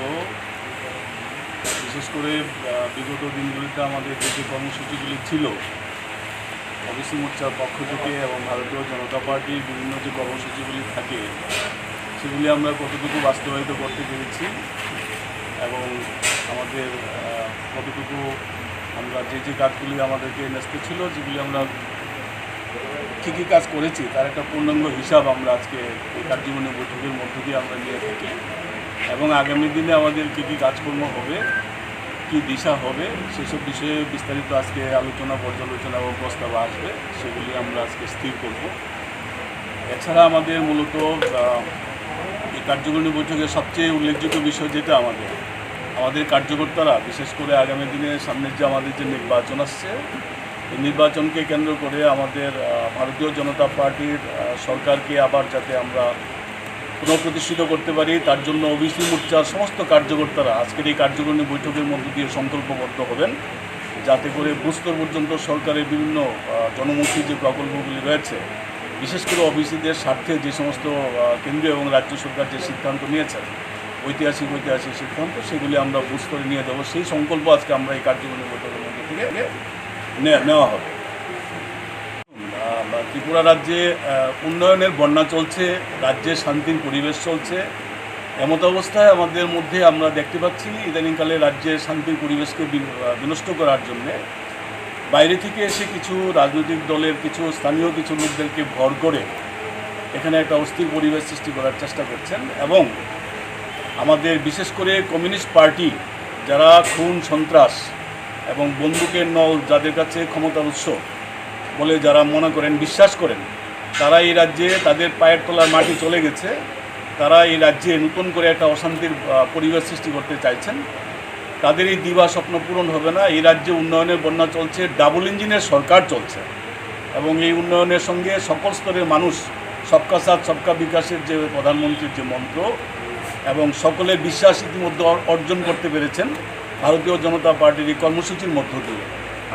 বিশেষ করে, আহ, বিগত দিনগুলিতে আমাদের যে যে কর্মসূচিগুলি ছিল, ওবিসি মোর্চার পক্ষ থেকে এবং ভারতীয় জনতা পার্টির বিভিন্ন যে কর্মসূচিগুলি থাকে, সেগুলি আমরা কতটুকু বাস্তবায়িত করতে পেরেছি এবং আমাদের, আহ, কতটুকু আমরা যে যে কাজগুলি আমাদেরকে ন্যস্ত ছিল, যেগুলি আমরা কী কী কাজ করেছি, তার একটা পূর্ণাঙ্গ হিসাব আমরা আজকে এই কার্যকরী বৈঠকের মধ্য দিয়ে আমরা নিয়ে থাকি এবং আগামী দিনে আমাদের কী কী কাজকর্ম হবে, কী দিশা হবে, সেসব বিষয়ে বিস্তারিত আজকে আলোচনা, পর্যালোচনা এবং প্রস্তাব আসবে, সেগুলি আমরা আজকে স্থির করব। এছাড়া আমাদের মূলত, আহ, এই কার্যকরী বৈঠকের সবচেয়ে উল্লেখযোগ্য বিষয় যেটা আমাদের, আমাদের কার্যকর্তারা, বিশেষ করে আগামী দিনে সামনের যে আমাদের যে নির্বাচন আসছে, এই নির্বাচনকে কেন্দ্র করে আমাদের, আহ, ভারতীয় জনতা পার্টির, আহ, সরকারকে আবার যাতে আমরা পুনঃপ্রতিষ্ঠিত করতে পারি, তার জন্য ওবিসি মোর্চার সমস্ত কার্যকর্তারা আজকের এই কার্যকরী বৈঠকের মধ্য দিয়ে সংকল্পবদ্ধ হবেন, যাতে করে বুথ স্তর পর্যন্ত সরকারের বিভিন্ন, আহ, জনমুখী যে প্রকল্পগুলি রয়েছে, বিশেষ করে ওবিসিদের স্বার্থে যে সমস্ত, আহ, কেন্দ্রীয় এবং রাজ্য সরকার যে সিদ্ধান্ত নিয়েছেন, ঐতিহাসিক ঐতিহাসিক সিদ্ধান্ত, সেগুলি আমরা বুথ স্তরে নিয়ে যাব। সেই সংকল্প আজকে আমরা এই কার্যকরী বৈঠকের মধ্য থেকে নে-, নেওয়া হবে। আহ, ত্রিপুরা রাজ্যে, আহ, উন্নয়নের বন্যা চলছে, রাজ্যে শান্তির পরিবেশ চলছে। এমত অবস্থায় আমাদের মধ্যে আমরা দেখতে পাচ্ছি ইদানিংকালে রাজ্যের শান্তির পরিবেশকে বি-, আহ, বিনষ্ট করার জন্যে বাইরে থেকে এসে কিছু রাজনৈতিক দলের কিছু স্থানীয় কিছু লোকদেরকে ভর করে এখানে একটা অস্থির পরিবেশ সৃষ্টি করার চেষ্টা করছেন এবং আমাদের বিশেষ করে কমিউনিস্ট পার্টি যারা খুন, সন্ত্রাস এবং বন্দুকের নল যাদের কাছে ক্ষমতার উৎস বলে যারা মনে করেন, বিশ্বাস করেন, তারা এই রাজ্যে তাদের পায়ের তলার মাটি চলে গেছে, তারা এই রাজ্যে নতুন করে একটা অশান্তির, আহ, পরিবেশ সৃষ্টি করতে চাইছেন। তাদের এই দিবা স্বপ্ন পূরণ হবে না। এই রাজ্যে উন্নয়নের বন্যা চলছে, ডাবল ইঞ্জিনের সরকার চলছে এবং এই উন্নয়নের সঙ্গে সকল স্তরের মানুষ সবকা সাথ সবকা বিকাশের যে প্রধানমন্ত্রীর যে মন্ত্র এবং সকলের বিশ্বাস ইতিমধ্যে অর-, অর্জন করতে পেরেছেন ভারতীয় জনতা পার্টির এই কর্মসূচির মধ্য দিয়ে।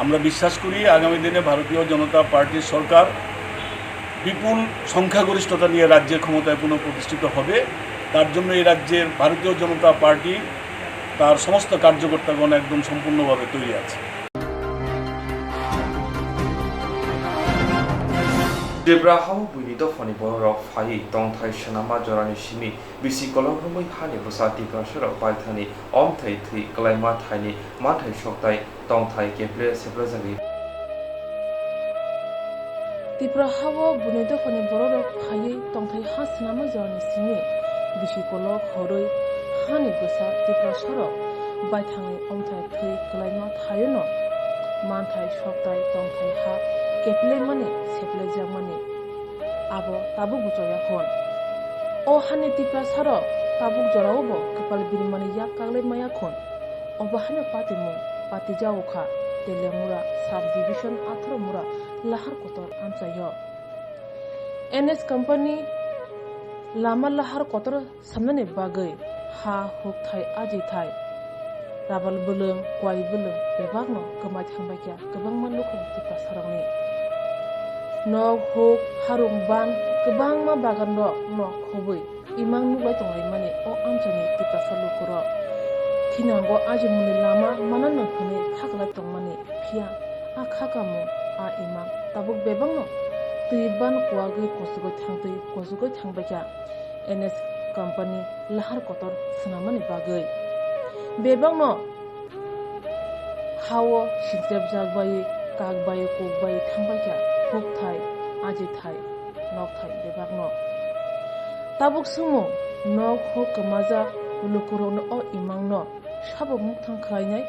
আমরা বিশ্বাস করি আগামী দিনে ভারতীয় জনতা পার্টির সরকার বিপুল সংখ্যাগরিষ্ঠতা নিয়ে রাজ্যে ক্ষমতায় পুনঃপ্রতিষ্ঠিত হবে। তার জন্য এই রাজ্যের ভারতীয় জনতা পার্টি তার সমস্ত কার্যকর্তাগণ একদম সম্পূর্ণভাবে তৈরি আছে। Tripura hao buini dophani bororok phaiwi tongthai swnamma jorani simi bisi kolok romwi hani bwsa Tiprasarok baithangni omthai thwi kwlaima thaini manthai sokthai tongthai keple seplajagwi. Tripura hao buini dophani bororok phaiwi tongthai ha swnamma jorani simi bisi kolok horwi hani bwsa Tiprasarok baithangni omthai thwi kwlaima thaiono manthai sokthai tongthai ha keplemani seplejakmani abo tabukbo choya hwn. O hani Tiprasarok tabuk joraobo kwpal birimani yak kaglai maya khwn. Obo haino patimung patijao kha Teliamura sub division atharo mura lahar kotor amchaio. N S company lama lahar kotor samnani bagwi ha hukthai ajithai rabal bwlwng kwai bwlwng bebakno kwmai thangbaikha kwbangma luku Tiprasarokni. Nok huk harung ban kwbangma baganrokno khobwi imang nuklai tonglaimani o amchaini Tiprasa lukurok. Thinango ajimungni lama mananw hwnwi khaklai tongmani, phiya a khakamung a imang tabuk bebakno twi ban kuwagwi kuchugwi thangtwi kuchugwi thangbaikha N S company lahar kotor swnamani bagwi. Bebakno hao sinchepjak bai, kak bai, kuk bai thangbaikha hukthai, ajithai, nokthai bebakno. Tabuk swngmung, nok huk kwmajak lukurokno o imangno sabo mukthang khlainai?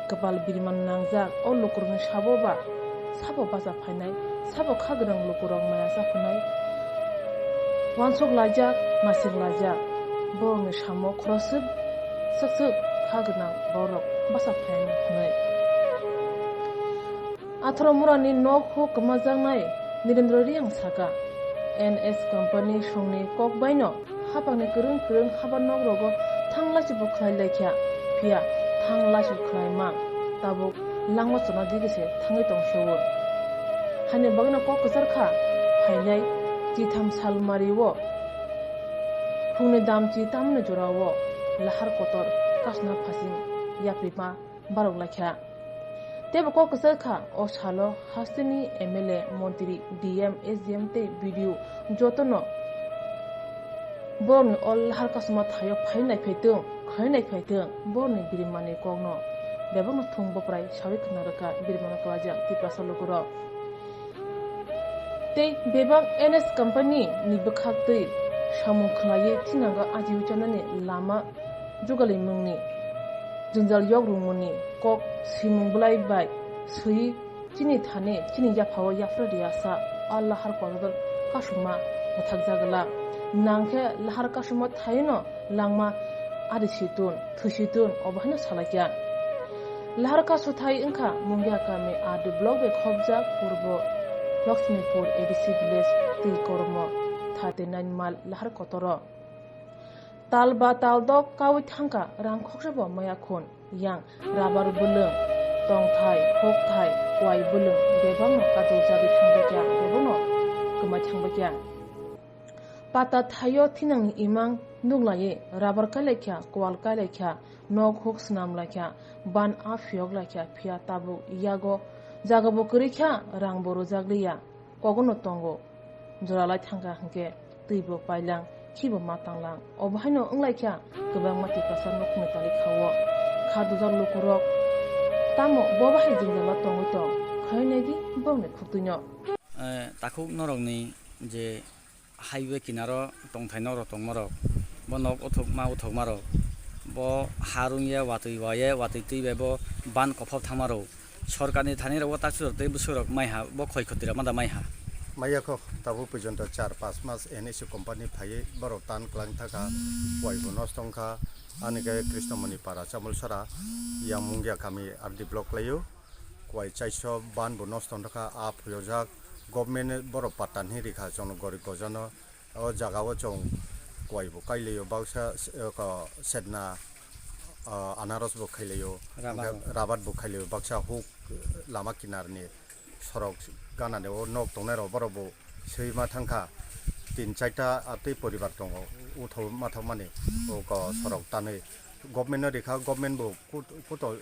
Kwpal biriman nangjak o lukurokni sabo ba sabo bacha phainai, sabo kha gwnang lukurok maya cha hwnwi? Wansuk laijak, masing laijak, borokni samo khoroksa swk swk kha gwnang borok bacha phainai hwnwi. Atharo murani nok huk kwmajaknai Nirendra Reang saka, N S company songni kok baino hapangni kwrwng kwrwng haba nok rogo thang lachibo khlai laikha, phiya thang lachi khlai mang tabuk langma chona digi se thangwi tong sio. Haini bagwino kok kwchar kha, phainai chitham sal mario phungni damchi tamni jorao lahar kotor kasna phasing yaprima barok laikha. Teibo kok kwchar kha, o salo hasteni M L A, montri, D M, S D M tei B D O jotono borokni o lahar kasuma thaio phai naiphai tong, khlai naiphai tong, borokni birimani kokno bebakno thung boprai sawi khna rwkha birimano kwlaijak Tiprasa lukurok. Tei bebak N S company ni bwkhak twi samung khlaiwi thinango ajiwi chanani lama jugalimungni jwngjal yok rwngmani kok swimung bwlai bai swiwi chini thani chini yaphao yaphra riyasa a lahar kotor kasuma mwthakjagwla. Nangkhe lahar kasuma thaino langma ari situn, thwi situn, obo haino salaikha. Lahar kasu thai wngkha Mungia kami R D block bai khopjak Purbo Lakshmipur A D C village twi kormo thirty nine mile lahar kotoro. Tal ba tal dok kawi thangkha rang khoksa bo maya khun yang rabar bwlwng tongthai hokthai kwai bwlwng bebakno kadojagwi thangbaikha bebakno kwmai thangbaikha. Pata thaio thinangni imang nuklaiwi rabar kailaikha kwal kailaikha nok huk swnamlaikha ban a phiyok laikha phiya tabuk yago jagabo kwrwikha rangbo rwjakliya. Kogono tongo. Jora lai thangkha hwnkhe twibo pailang, khibo ma tanglang. Obo haino wnglaikha kwbangma Tiprasa nukhungni talikhao. Kha dujak lukurok tamo bo bahai jwngjalo tongwi tong? Khlai naidi bongni khuktwino. Eh, takhuk norokni je highway kinaro tongthai norok tongmarok, bo nok uthukma uthukmarok, bo ha rungya watwi waye, watwi twi bai bo ban kophop thangmarok. Sorkarni thani rok o taksirok tei bwswkrok maiha, bo khoi khotira mada maiha. Maya kho tabuk porjonto char panch mas N S C company phaiwi borok tan kwlang thaka, wai bo nosto wngkha. Ani khe Krishnamoni para Chamulsara, yang Mungia kami R D block laio. Kwai chaiso ban bo nosto wngkha, a phuyojak government borok patta hinwi rikha, chwng gorib gojano. O jaga o chwng kwai bo kailaio, baksa, eh, ko, sedna, ah, anaros bo khailaio, Rabar. Hwnkhe rabar bo khailaio, baksa huk lama kinar ni sorok gana ni o nok tongnai rok borok bo swi ma thangkha, tin chaita tei poribar tongo, uthok ma thok mani o ko sorok tanwi government no rikha, government bo kut-, kuto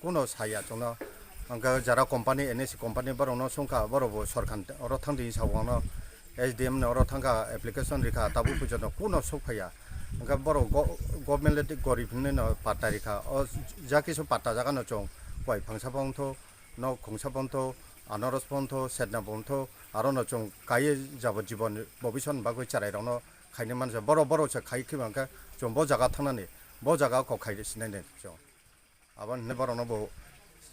kuno saya chwngno, hwnkhe jara company, N S C company borokno swngkha, borok bo sorkar oro thangdi hinwi sa, uano S D M no oro thangkha, application rikha, tabuk puijono kuno sokphaiya. Hwnkhe borok go-, government le gorib hinwi no patta rikha, o ja kisu patta jagano chwng kwai phangsa bo wngtho, nok khungsa bo wngtho, anaros bo wngtho, sedna bo wngtho, arono chwng kaiye jabo jibon bobisoni bagwi chwrairokno khaina mansa. Borok, borok se khai khibang khe chwng bo jaga thangnani, bo jaga kok khai sinai nai chwng. Abo hinwi borokno bo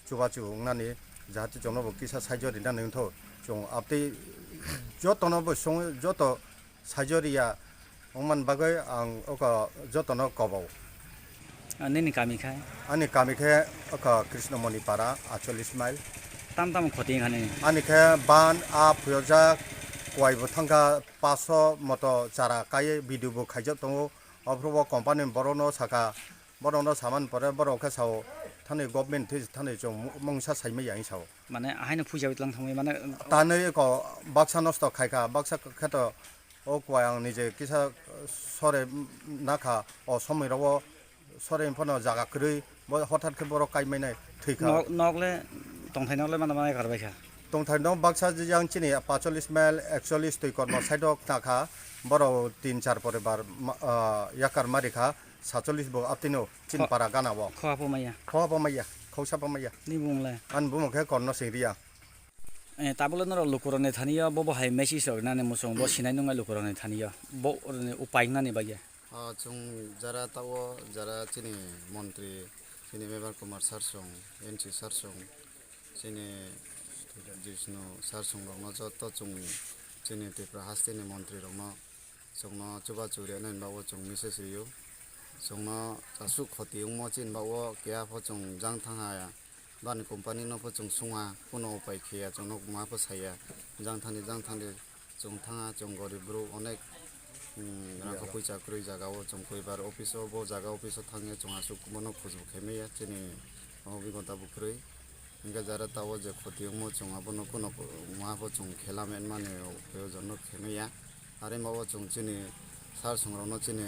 chubachu wngnani, jahate chwngno bo kisa saijo rinani wngtho. Chwng abtwi jotono bo song-, joto saijo riya wngmani bagwi ang oko jotono kobo. Ah, nini kami khai? Ani kami khe oko Krishnamoni para, aitchollish mile. Tam tam khoti wngkha nini? Ani khe ban a phuyojak, kwai bo thangkha, paso moto chara kaiwi video bo khaijak tongo. Ophuru bo company borokno sakha, borokno samani pore borok khe sao, thani government thwi thani chwng mungsa saimaya hinwi sao. Mane ahaino phuijawi tlang thangwi mane. Tanwi ko baksa nosto khaikha, baksa khe to o kwai ang nije kisa sore nakha, o somoi rogo sore phano jaga kwrwi bo hothat khe borok kaimainai thwikha. Nok, nok le tongthai nok le mana mana karbaikha. Tongthai nok baksa yang chini paitchollish mile, aitchollish twi kormo side o khna kha, borok tin char poribar ma-, ah, yakar ma rikha, saitchollish bo abtino chini Kho-, para gana o. Khoa po maya. Khoa po maya, khausa po maya. Ni bumung le? Ani bumung khe Korno Singria. Eh, tabuk le norok lukurokni thani o, bo bo hai message rok nani muchung, bo sinai nungnai lukurokni thani o, bo upai nani bagya. Ah, chwng jara tao, jara chini montri, chini Mebar Kumar sir song, N C sir song, chini Jishnu sir song rokno joto chwng chini Tripura hasteni montri rokno chwngno chubachu rwnani bago chwng message rw-o. Chwngno aswk khoti wngmo chini bago keha pho chwng jang thang ha. Bani company no pho chwng sung ha, kuno upai khe ya, chwngno ma pho sai ya. Jang thani, jang thani, chwng thang ha, chwng gorib bwrwi onek, um, rang kha puisa kwrwi jaga o chwng koibar office o, bo jaga office o thang ya, chwng aswk bono khoj bo khai maya, chini obigota bo kwrwi. Hwnkhe jara tao je khoti wngmo chwng abono kuno ma pho chwng khela man mani proyojon no khai maya. Are ma o chwng chini sir song rokno chini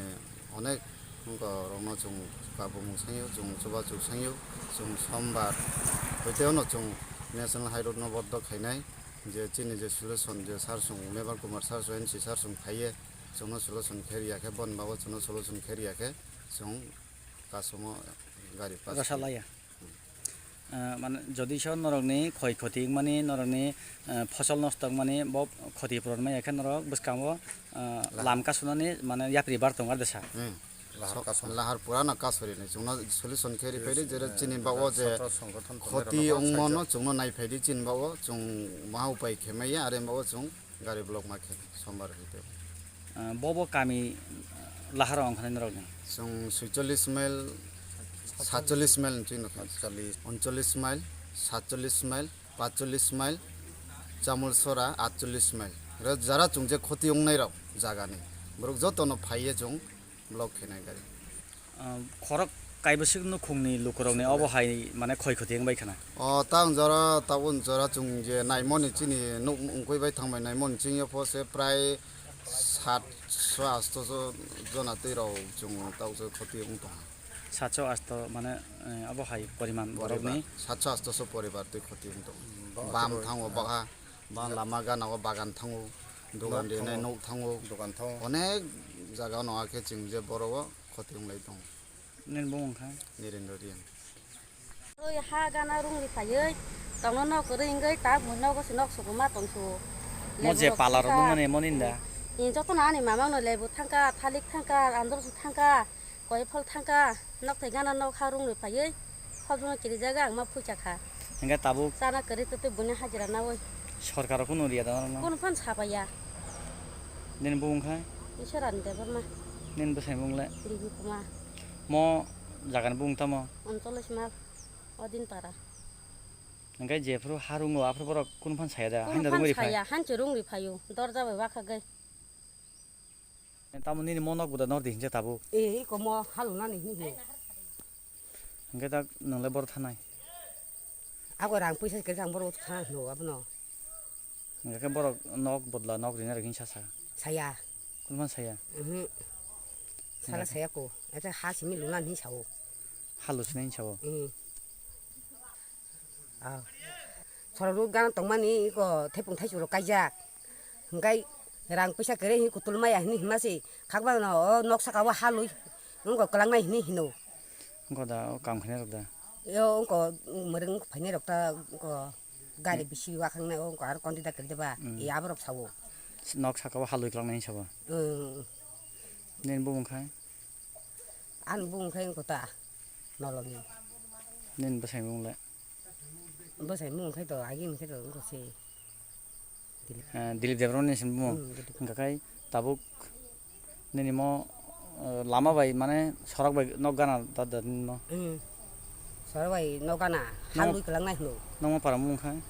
onek wngkha rokno chwng kabumung sangyo, chwng chubachu sangyo, chwng sombar hoite ono chwng national high road no boddo khainai je chini je solution je sir song Mebar Kumar sir song N C sir song phaiye chwngno solution khe riya khe boni bago chwngno solution khe riya khe chwng kasomo gari pass Rasa khe. Laya. Ah, mane, jodi so norokni khoi khoti wngmani, norokni, ah, phosol nosto wngmani, bo khoti puron maya khe norok bwskango, ah, Lahar. Lam kasunani, mane, yapri bar tongo, ar desa. Hmm. Lahar So-, kasuni. Lahar purana kasuri ni chwngno solution khe riphaidi, jera chini bago je sotro songgothon khoti tongnai rokno wngmano sahajyo. Chwngno naiphaidi, chini bago chwng maha upai khe maya, are bago chwng gari block ma khe sombar hwnkhe. Ah, bo bo kami, ah, lahar wng kha norokni? Chwng suicholish mile, satcholish mile hinwi no kha. Satcholish. Uncholish mile, satcholish mile, pacholish mile, Chamulsora atcholish mile. Ro jara chwng je khoti wngnai rok jagani. Borok jotono phaiye chwng block khenai gari. Ah, khorok kaibwswk nukhungni lukurokni obo hai mane khoi khoti wngbai khana? O, tang jora, tabun jora chwng je naimoni chini nuk wngkui bai thangbai naimoni chini pho se prai satso astoso jona twi rok chwng tauso khoti wng tong. Satso asto mane, eh, obo hai poriman borokni? Poribar, satso astoso poribar twi khoti wng tong. Bam thango bakha, bam lama gana o bagan thango, dogan rinai nok thango, dogan thango. Onek jaga no akhe chwng je borok o khoti wng lai tong. Nini bumung kha? Nirendra Reang. Oi ha gana rung ri phaiwi tongno nok kwrwi wngwi ta mui nogo se nok sugo ma tong sugo. Mo je pala rok bumani mo ninda. Ni joto no ani mama no lebu thangka, thalik thangka, andro su thangka, koi phol thangka, nok thai gana nok ha rung ri phaiwi phol rung kiri jaga ang ma phucha kha. Hingke tabuk. Chana kwrwi twi twi buini hajira nawi. Sorkar rok kunu riya da norok no? Kunu phan sapaiya. Nini bumung khai? Iswar Ani Debbarma. Nini bwsai bumung le? Bibi Kuma. Mo jaga ni bumung tamo? Uncholish mal. Odin para. Hingke jephuru ha rungo aphuru borok kunu phan saya da? Kunu phan saya, haino rungri phai? Haino rungri phaio. Dorja bai wakhagwi. Tamo nini mo nok buda nor di hinsa tabuk. E, iko mo halunani hinwi. Hingke tak nwngle boro thanai. Ako rang puisa kiri kang boro thang hino abono. Hingke borok nok bodla nok rina rok hinsa sa. Saya. Kunman saya? Mhm. Sala saya ko. Ete ha simi luna ni sao. Halu sinai sao. Mhm. Ah. Sora rut gana tongmani iko thepung thaichuk rok kaijak. Hingkai rang puisa kere hi kutul maya hini hima se. Khakbangno o nok saka o halwi wngkha kwlangnai hini hino. Wngkha da o kam khainai rok da. Yo wngkha mwrwng phainai rok ta wngkha gari bisi wakhangnai o wngkha aro kondi da kiri da ba. Mm. E aborok sao. Nok saka o halwi kwlangnai hinwi sabo. Mm. Nini bumung khai? Ani bumung khai wngkha ta Noloni. Nini bwsai bumung le? Bwsai mung khai to, agi mung khai to, wngkha se. Dilip. Eh, Dilip Debbarmani sin bumung. Hmm, Dilip. Wngkha khai tabuk nini mo, eh, lama bai mane sorok bai nok gana da da nini mo. Hmm. Sorok bai nok gana, nokmo halwi kwlangnai hino. Nokmo para mung khai?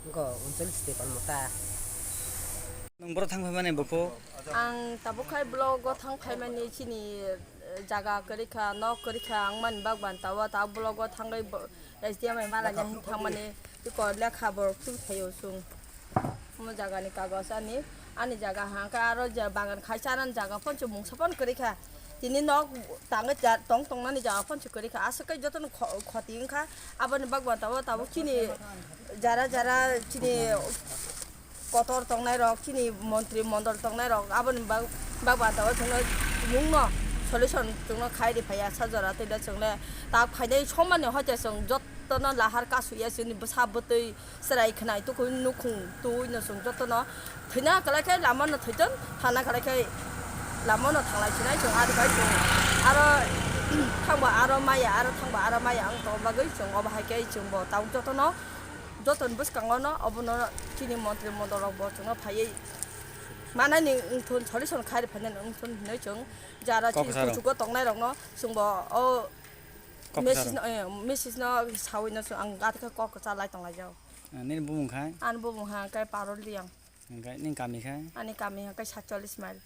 Wngkha Uncholish Debbarma ta. Nwng boro thang phaimani bukhuk? Ang tabuk khai blogo thang phaimani chini, eh, jaga kwrwi kha, nok kwrwi kha, ang mani bagban tawa ta blogo thangwi bo-, S D M bai malanya hin thangmani tiko lekha borok twi phaio chwng. Omo jagani kagoj ani, ani jaga hangkhe aro je bagan khai chanani jaga phonse mungsa phano kwrwi kha. Tini nok tangwi ja-, tong tongnani jaga phonse kwrwi kha. Aswk khe jotono kho-, khoti wngkha. Aboni bagban tawa tabuk chini jara jara chini kotor tongnai rok, chini montri mondol tongnai rok, aboni bag-, bagwi ang tabuk chwngno mungno solution chwngno khai ri phaiya sa jora tei da chwngle tak phainai somani hoite chwng jotono lahar kasu ya chwngni bwsa bwtwi chwrai khwnai tukhung nukhung twiwi no chwng jotono thwina kwlai khe lama no thwiton, thana kwlai khe lama no thanglai sinai chwng, aro bai chwng aro thangba aro maya, aro thangba aro maya wng tong bagwi chwng obo hai khe chwngbo tabuk jotono. Jotoni bwskango no obono chini montri mondol rok bo chwngno phaiwi manani wngthun, solution khai rw phainani wngthun hinwi chwng jara chini kuchugo tongnai rokno chwngbo o message no, eh, message no sawi no chwng ang gati khe kok kwcha lai tong lai jao. Ah, nini bumung khai? Ani bumung ha khe Parol Riang. Hingke nini kami khai? Ani kami ha khe satchollish mile.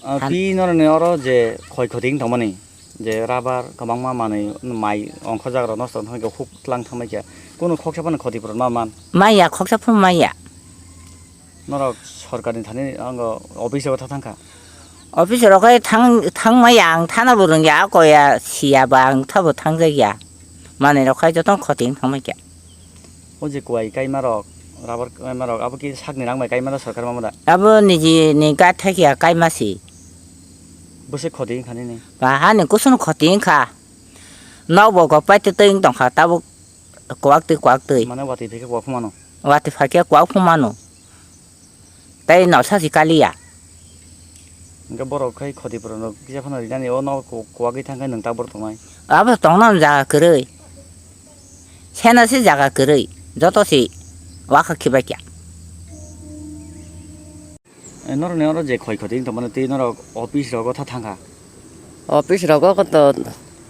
Ah, twi norokni oro je khoi khoti wng tongmani, je rubber kwbangma manwi, mai ongkhorjak rok nosto wng thangkhe huk tlang thangbai khe, kunu khoksa phano khoti phuran ma man? Maya, khoksa phano maya. Norok sorkarni thani ango office o tha thangkha? Office rok hai thang, thang maya, ang thana bo rwngya, koya siya ba ang thabo thangjakya. Manwi rok hai jotono khoti wng thangbai khe. O je kuai kaima rok, rubber kaima rok, abo ki sakni rang bai kaima da, sorkar mamo da? Abo niji ni gat thai kiya kaima si. Bwswk khoti wngkha nini? Ba hani kusunu khoti wngkha. Nok bo gok pai twi twi wng tongkha, tabuk kuak twi kuak twi. Mane watwi phaikhe kuak phumano? Watwi phaikhe kuak phumano. Tei no sasi kaliya. Hingke borok khai khoti phuranrok kisa phano rinani o no ku-, kuwagwi thangkhe nwng tabor tongnai. Abo tongna jaga kwrwi. Sena se jaga kwrwi. Joto se wakha khibaikya. Eh, norokni oro je khoi khoti wng tongmani tei norok office rogo tha thangkha. Office rogo koto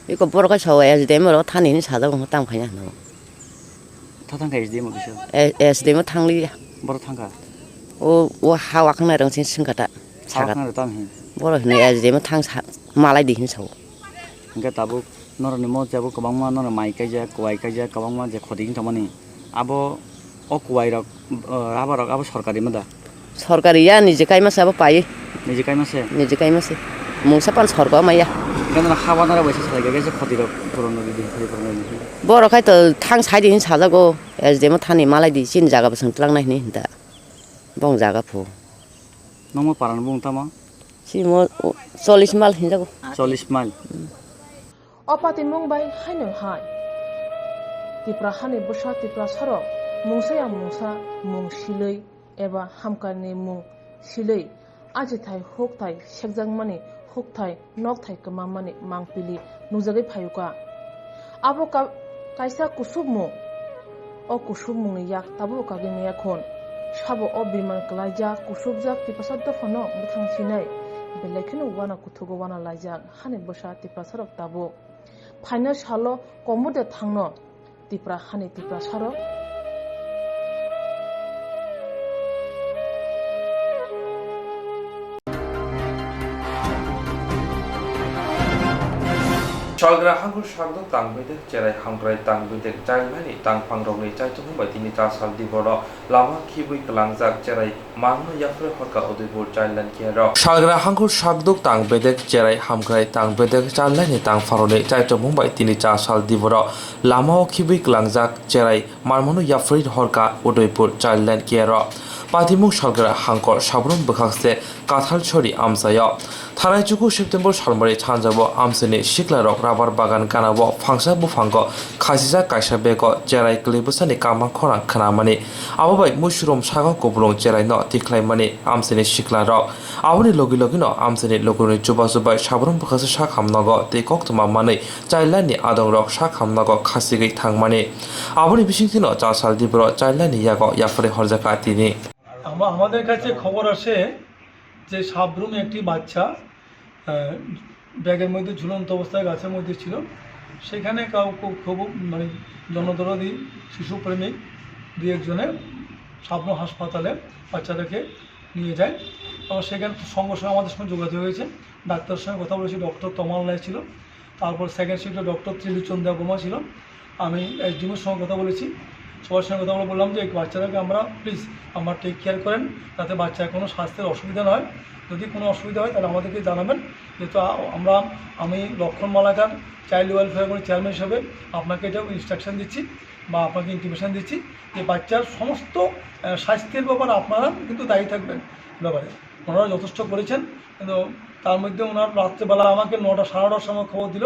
iko borok kaisa S D M rogo thani hinwi sajak wngkha tamo khaina hinwi. Tha thangkha S D M office o? Eh, S D M o thangliya. Borok thangkha? O, o ha wakhwnai rok sini swngkha ta. Ha wakhwnai rok tamo hin? Borok hinwi S D M o thang sa-, malai di hinwi sao. Hingke tabuk norokni mo tabuk kwbangma norok mai kaijak, kuwai kaijak, kwbangma je khoti wng tongmani. Abo o kuwai rok, o rubber rok abo sorkari ma da? Sorkari ya, niji kaima se abo pai. Niji kaima se? Niji kaima se. Mungsa pan sorkar ma ya. Hingke norok ha wanara bai se salai khe khoti rok puron rok di, khoti puron rok di. Borok khai to thang sai di hin sajago, S D M o thani malai di, chini jaga bwswng twlang nai hinwi hinta. Bong jaga phu. Nokmo parani bung tamo? Chimo, o, chollish mal hinjago. Chollish mal. O patimung bai haino hai. Tipra hani bwsa Tiprasarok mungsa ya mungsa mung silwi eba hamkarni mung silwi ajithai hukthai sekjakmani hukthai nokthai kwmammani mangpili nukjagwi phaiwkha. Abo ka-, kaisa kusubmung. O kusubmungni yak tabukbo kagwi maya khun. Sabo o biman kwlaijak, kusubjak Tiprasa dophano bwthang sinai, belai kheno uana kuthugo uana laijak hani bwsa Tiprasarok tabuk. Phaina salo komo de thangno Tipra hani Tiprasarok. Salgra hangkhor sakdok tang bedek cherai hamkrai tang bedek chailani tangphangrokni chaitokmung bai tini chasal diboro lama khibwi kwlangjak cherai manno yapharwi horkha Udaipur Childline Care-o. Salgra hangkhor sakdok tang bedek cherai hamkrai tang bedek chailani tangphangrokni chaitokmung bai tini chasal diboro lamao khibwi kwlangjak cherai manmano yapharwi horkha Udaipur Childline Care-o. Patimung salgra hangkhor sabrum bwkhakse Kathalsori amchaio. Thanai chuku September salmari thanjabo amchaini siklarok rabar bagan ganao phangsa buphango khasijak kaisa bego cherai kwlwi bwsani kama khorang khnamani. Abo bai muisurum sago kupulung cheraino tikhlaimani amchaini siklarok. Aboni logi logino amchaini lukurokni chubachu bai sabrum bwkhakse sak hamnogo tei koktwma manwi chailani adongrok sak hamnogo khasigwi thangmani. Aboni bisingtwino chasal diboro chailani yago yapharwi horjakha tini. আমা-, আমাদের কাছে খবর আসে যে সাবরুম একটি বাচ্চা, আহ, ব্যাগের মধ্যে ঝুলন্ত অবস্থায় গাছের মধ্যে ছিল। সেখানে কাউ, কেউ খুব, মানে, জনদরদি শিশুপ্রেমী দুই একজনে সাবরুম হাসপাতালে বাচ্চাটাকে নিয়ে যায়। এবং সেখানে তো সঙ্গে সঙ্গে আমাদের সঙ্গে যোগাযোগ হয়েছে, ডাক্তারের সঙ্গে কথা বলেছি, ডক্টর তমাল রায় ছিল, তারপর সেকেন্ড শিফটে ডক্টর ত্রিলোচন দেববর্মা ছিল। আমি এসডিএমের সঙ্গে কথা বলেছি, সবার সঙ্গে কথা বলে বললাম যে এই বাচ্চাটাকে আমরা প্লিজ আমরা টেক কেয়ার করেন, যাতে বাচ্চার কোনো স্বাস্থ্যের অসুবিধা না হয়। যদি কোনো অসুবিধা হয় তাহলে আমাদেরকে জানাবেন, যেহেতু আ-, আমরা, আমি লক্ষণ মালাকার চাইল্ড ওয়েলফেয়ার বোর্ডের চেয়ারম্যান হিসেবে আপনাকে এটা ইনস্ট্রাকশন দিচ্ছি বা আপনাকে ইন্টিমেশন দিচ্ছি যে বাচ্চার সমস্ত, আহ, স্বাস্থ্যের ব্যাপারে আপনারা কিন্তু দায়ী থাকবেন ব্যাপারে। ওনারা যথেষ্ট করেছেন, কিন্তু তার মধ্যে ওনার রাত্রেবেলা আমাকে নটা, সাড়ে নটার সময় খবর দিল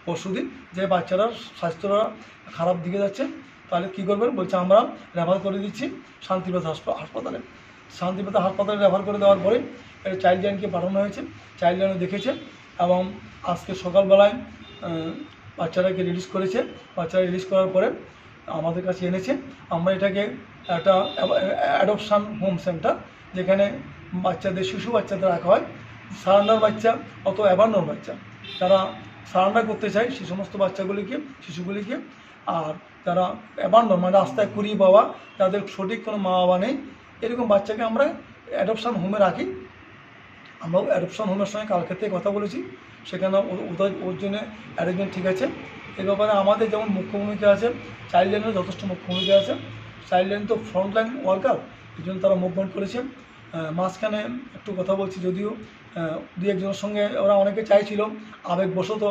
পরশুদিন যে বাচ্চাটার স্বাস্থ্যটা খারাপ দিকে যাচ্ছে, তাহলে কী করবেন? বলছে, "আমরা রেফার করে দিচ্ছি শান্তিপ্রসাদ হাসপা-, হাসপাতালে।" শান্তিপ্রসাদ হাসপাতালে রেফার করে দেওয়ার পরে এটা চাইল্ড লাইনকে পাঠানো হয়েছে, চাইল্ড লাইনে দেখেছে এবং আজকে সকালবেলায়, আহ, বাচ্চাটাকে রিলিজ করেছে। বাচ্চাটা রিলিজ করার পরে আমাদের কাছে এনেছে। আমরা এটাকে একটা অ্যাব-, অ্যাডপশন হোম সেন্টার, যেখানে বাচ্চাদের, শিশু বাচ্চাদের রাখা হয়, সারেন্ডার বাচ্চা অথবা অ্যাবান্ডন বাচ্চা। তারা সারেন্ডার করতে চায় সেই সমস্ত বাচ্চাগুলিকে, শিশুগুলিকে। আর যারা অ্যাবান্ডন, মানে রাস্তায় কুড়িয়ে পাওয়া, যাদের সঠিক কোনো মা বাবা নেই, এরকম বাচ্চাকে আমরা অ্যাডপশন হোমে রাখি। আমরাও অ্যাডপশন হোমের সঙ্গে কালকে থেকে কথা বলেছি, সেখানে ও-, ওদের, ওর জন্য অ্যারেঞ্জমেন্ট ঠিক আছে। এ ব্যাপারে আমাদের যেমন মুখ্য ভূমিকা আছে, চাইল্ড লাইনেরও যথেষ্ট মুখ্য ভূমিকা আছে। চাইল্ড লাইন তো ফ্রন্টলাইন ওয়ার্কার, এই জন্য তারা মুভমেন্ট করেছে। আহ, মাঝখানে একটু কথা বলছি, যদিও, আহ, দুই একজনের সঙ্গে ওরা অনেকে চাইছিল, আবেগবশত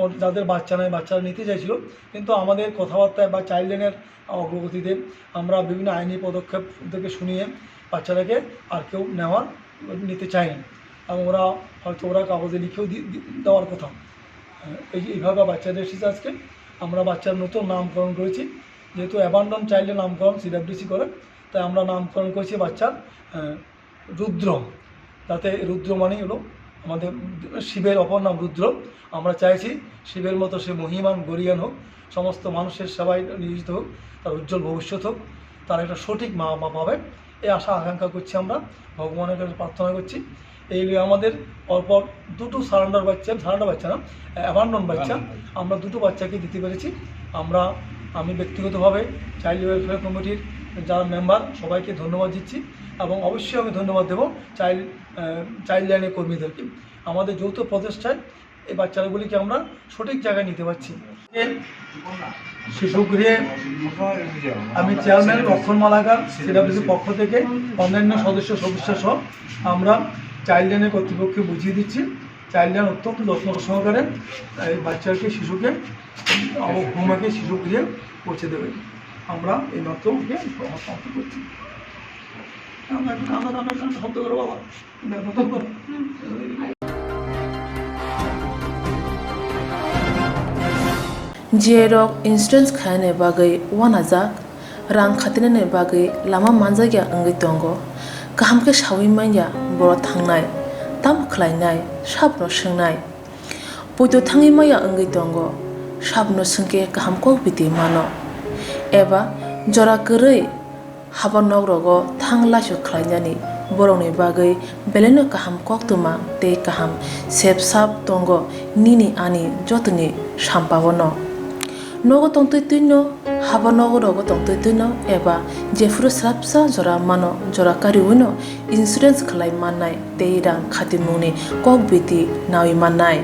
ওর, যাদের বাচ্চা নাই, বাচ্চারা নিতে চাইছিল, কিন্তু আমাদের কথাবার্তায় বা চাইল্ড লাইনের অগ্রগতিতে আমরা বিভিন্ন আইনি পদক্ষেপ থেকে শুনিয়ে বাচ্চাটাকে আর কেউ নেওয়ার, নিতে চায়নি এবং ওরা হয়তো ওরা কাগজে লিখেও দি-, দি-, দেওয়ার কথা। আহ, এই যে এইভাবে বাচ্চাটা এসেছে আজকে, আমরা বাচ্চার নতুন নামকরণ করেছি, যেহেতু অ্যাবান্ডন চাইল্ডের নামকরণ সিডাব্লিউসি করে, তাই আমরা নামকরণ করেছি বাচ্চার, আহ, রুদ্র, যাতে রুদ্র মানেই হলো আমাদের শিবের অপর নাম রুদ্র। আমরা চাইছি শিবের মতো সে মহিমান গরিয়ান হোক, সমস্ত মানুষের সেবায় নিয়োজিত হোক, তার উজ্জ্বল ভবিষ্যৎ হোক, তার একটা সঠিক মা বাবা পাবে, এই আশা আকাঙ্ক্ষা করছি আমরা, ভগবানের কাছে প্রার্থনা করছি। এই নিয়ে আমাদের পরপর দুটো সারেন্ডার বাচ্চা, সারেন্ডার বাচ্চা না, অ্যাবান্ডন বাচ্চা, আমরা দুটো বাচ্চাকে দিতে পেরেছি। আমরা, আমি ব্যক্তিগতভাবে চাইল্ড ওয়েলফেয়ার কমিটির যারা মেম্বার, সবাইকে ধন্যবাদ দিচ্ছি এবং অবশ্যই আমি ধন্যবাদ দেবো চাইল্ড, আহ, চাইল্ড লাইনের কর্মীদেরকে। আমাদের যৌথ প্রচেষ্টায় এই বাচ্চাগুলিকে আমরা সঠিক জায়গায় নিতে পারছি। শিশুগৃহে আমি চেয়ারম্যান লক্ষণ মালাকার, সিডাব্লিউসি পক্ষ থেকে অন্যান্য সদস্য সদস্য সহ আমরা চাইল্ড লাইনের কর্তৃপক্ষকে বুঝিয়ে দিচ্ছি, চাইল্ড লাইন অত্যন্ত যত্ন সহকারে এই বাচ্চাকে, শিশুকে, হোমকে শিশুগৃহে পৌঁছে দেবে। আমরা এই মাত্র ওকে সমাপ্ত করছি। আমরা একটু কান্না, কান্না, কান্না শব্দ করো বাবা। J I rok insurance khainani bagwi uanajak, rang khatinani bagwi lama manjakya wngwi tongo. Kaham khe saui manya borok thangnai, tamo khlainai, sabono swngnai. Poito thangwi manya wngwi tongo, sabono swngkhe kaham kok biti mano. Eba jora kwrwi Haba nok rogo thang laisu khlainani borokni bagwi belaino kaham koktwma tei kaham sep sap tongo nini ani jotoni sampao no. Nogo tongtwi twino, haba nogo rogo tongtwi twino eba jephuru swrapsa jora mano jora kariwino insurance khlai mannai tei rang khatimungni kok biti nawi mannai.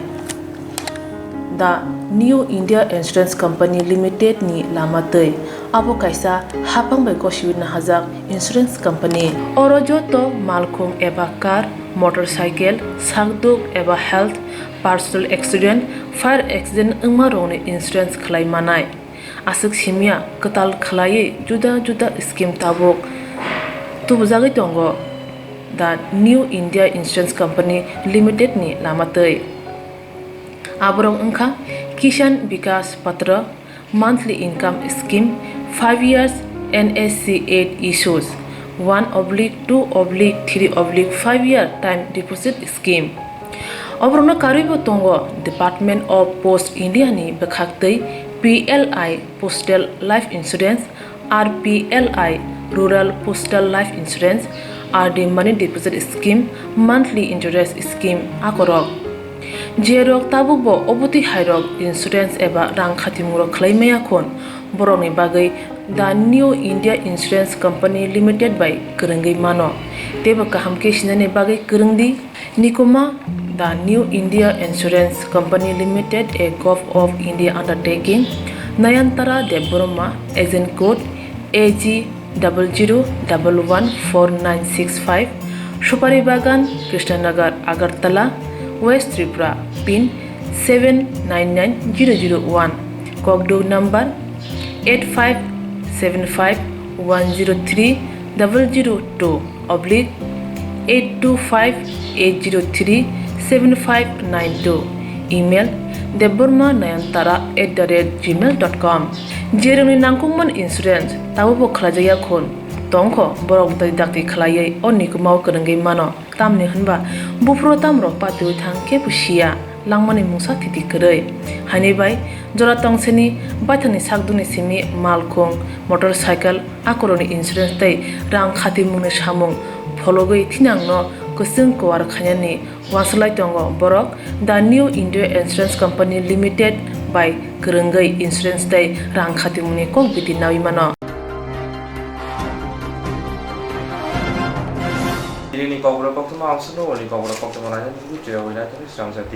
The New India Insurance Company Limited ni lama twi. Abo kaisa haphang bai gosiwi nahajak insurance company. Oro joto malkhung eba car, motorcycle, sakduk eba health, personal accident, fire accident wngma rokni insurance khlai manai. Aswk simya kwtal khlaiwi juda juda scheme tabuk tubujagwi tongo the New India Insurance Company Limited ni lama twi. Aborok wngkha Kisan Vikas Patra, monthly income scheme, five years N S C eight issues, one oblique two oblique three oblique five year time deposit scheme. Oborokno karwibo tongo Department of Post India ni bwkhak twi P L I Postal Life Insurance, R P L I Rural Postal Life Insurance, R D Money Deposit Scheme, Monthly Interest Scheme akorok. Jerok tabukbo obotwi hairok insurance eba rang khatimungrok khlai maya khun, borokni bagwi the New India Insurance Company Limited bai kwrwngwi mano. Teibo kaham khe sinani bagwi kwrwng di. Nikuma, the New India Insurance Company Limited, a Govt of India undertaking, Nayantara Debbarma, agent code A G double zero double one four nine six five, Supari Bagan, Krishnanagar, Agartala, West Tripura, pin seven nine nine zero zero one, kokduk number eight five seven five one zero three double zero two oblique eight two five eight zero three seven five nine two, email debbarma nayantara at the rate gmail dot com. Jerokni nangkukmani insurance tabukbo khlaijakya khun tongkho, borok twi dakti khlaiwi o nikumao kwrwngwi mano. Tamni hwnba buphuru tamrok patiwi thang khe bo siya, langmani mungsa thiti kwrwi. Haini bai jora tongseni baithangni sakdukni simi malkhung, motorcycle, akorokni insurance tei rang khatimungni samung phologwi thinangno kwchwng kuar khainani uansuk lai tongo borok. The New India Insurance Company Limited bai kwrwngwi insurance tei rang khatimungni kok biti nawi mano. Nini kokborok koktwma ang swngo, nini kokborok koktwma naina nugwi chwrawi naithani swnamjati.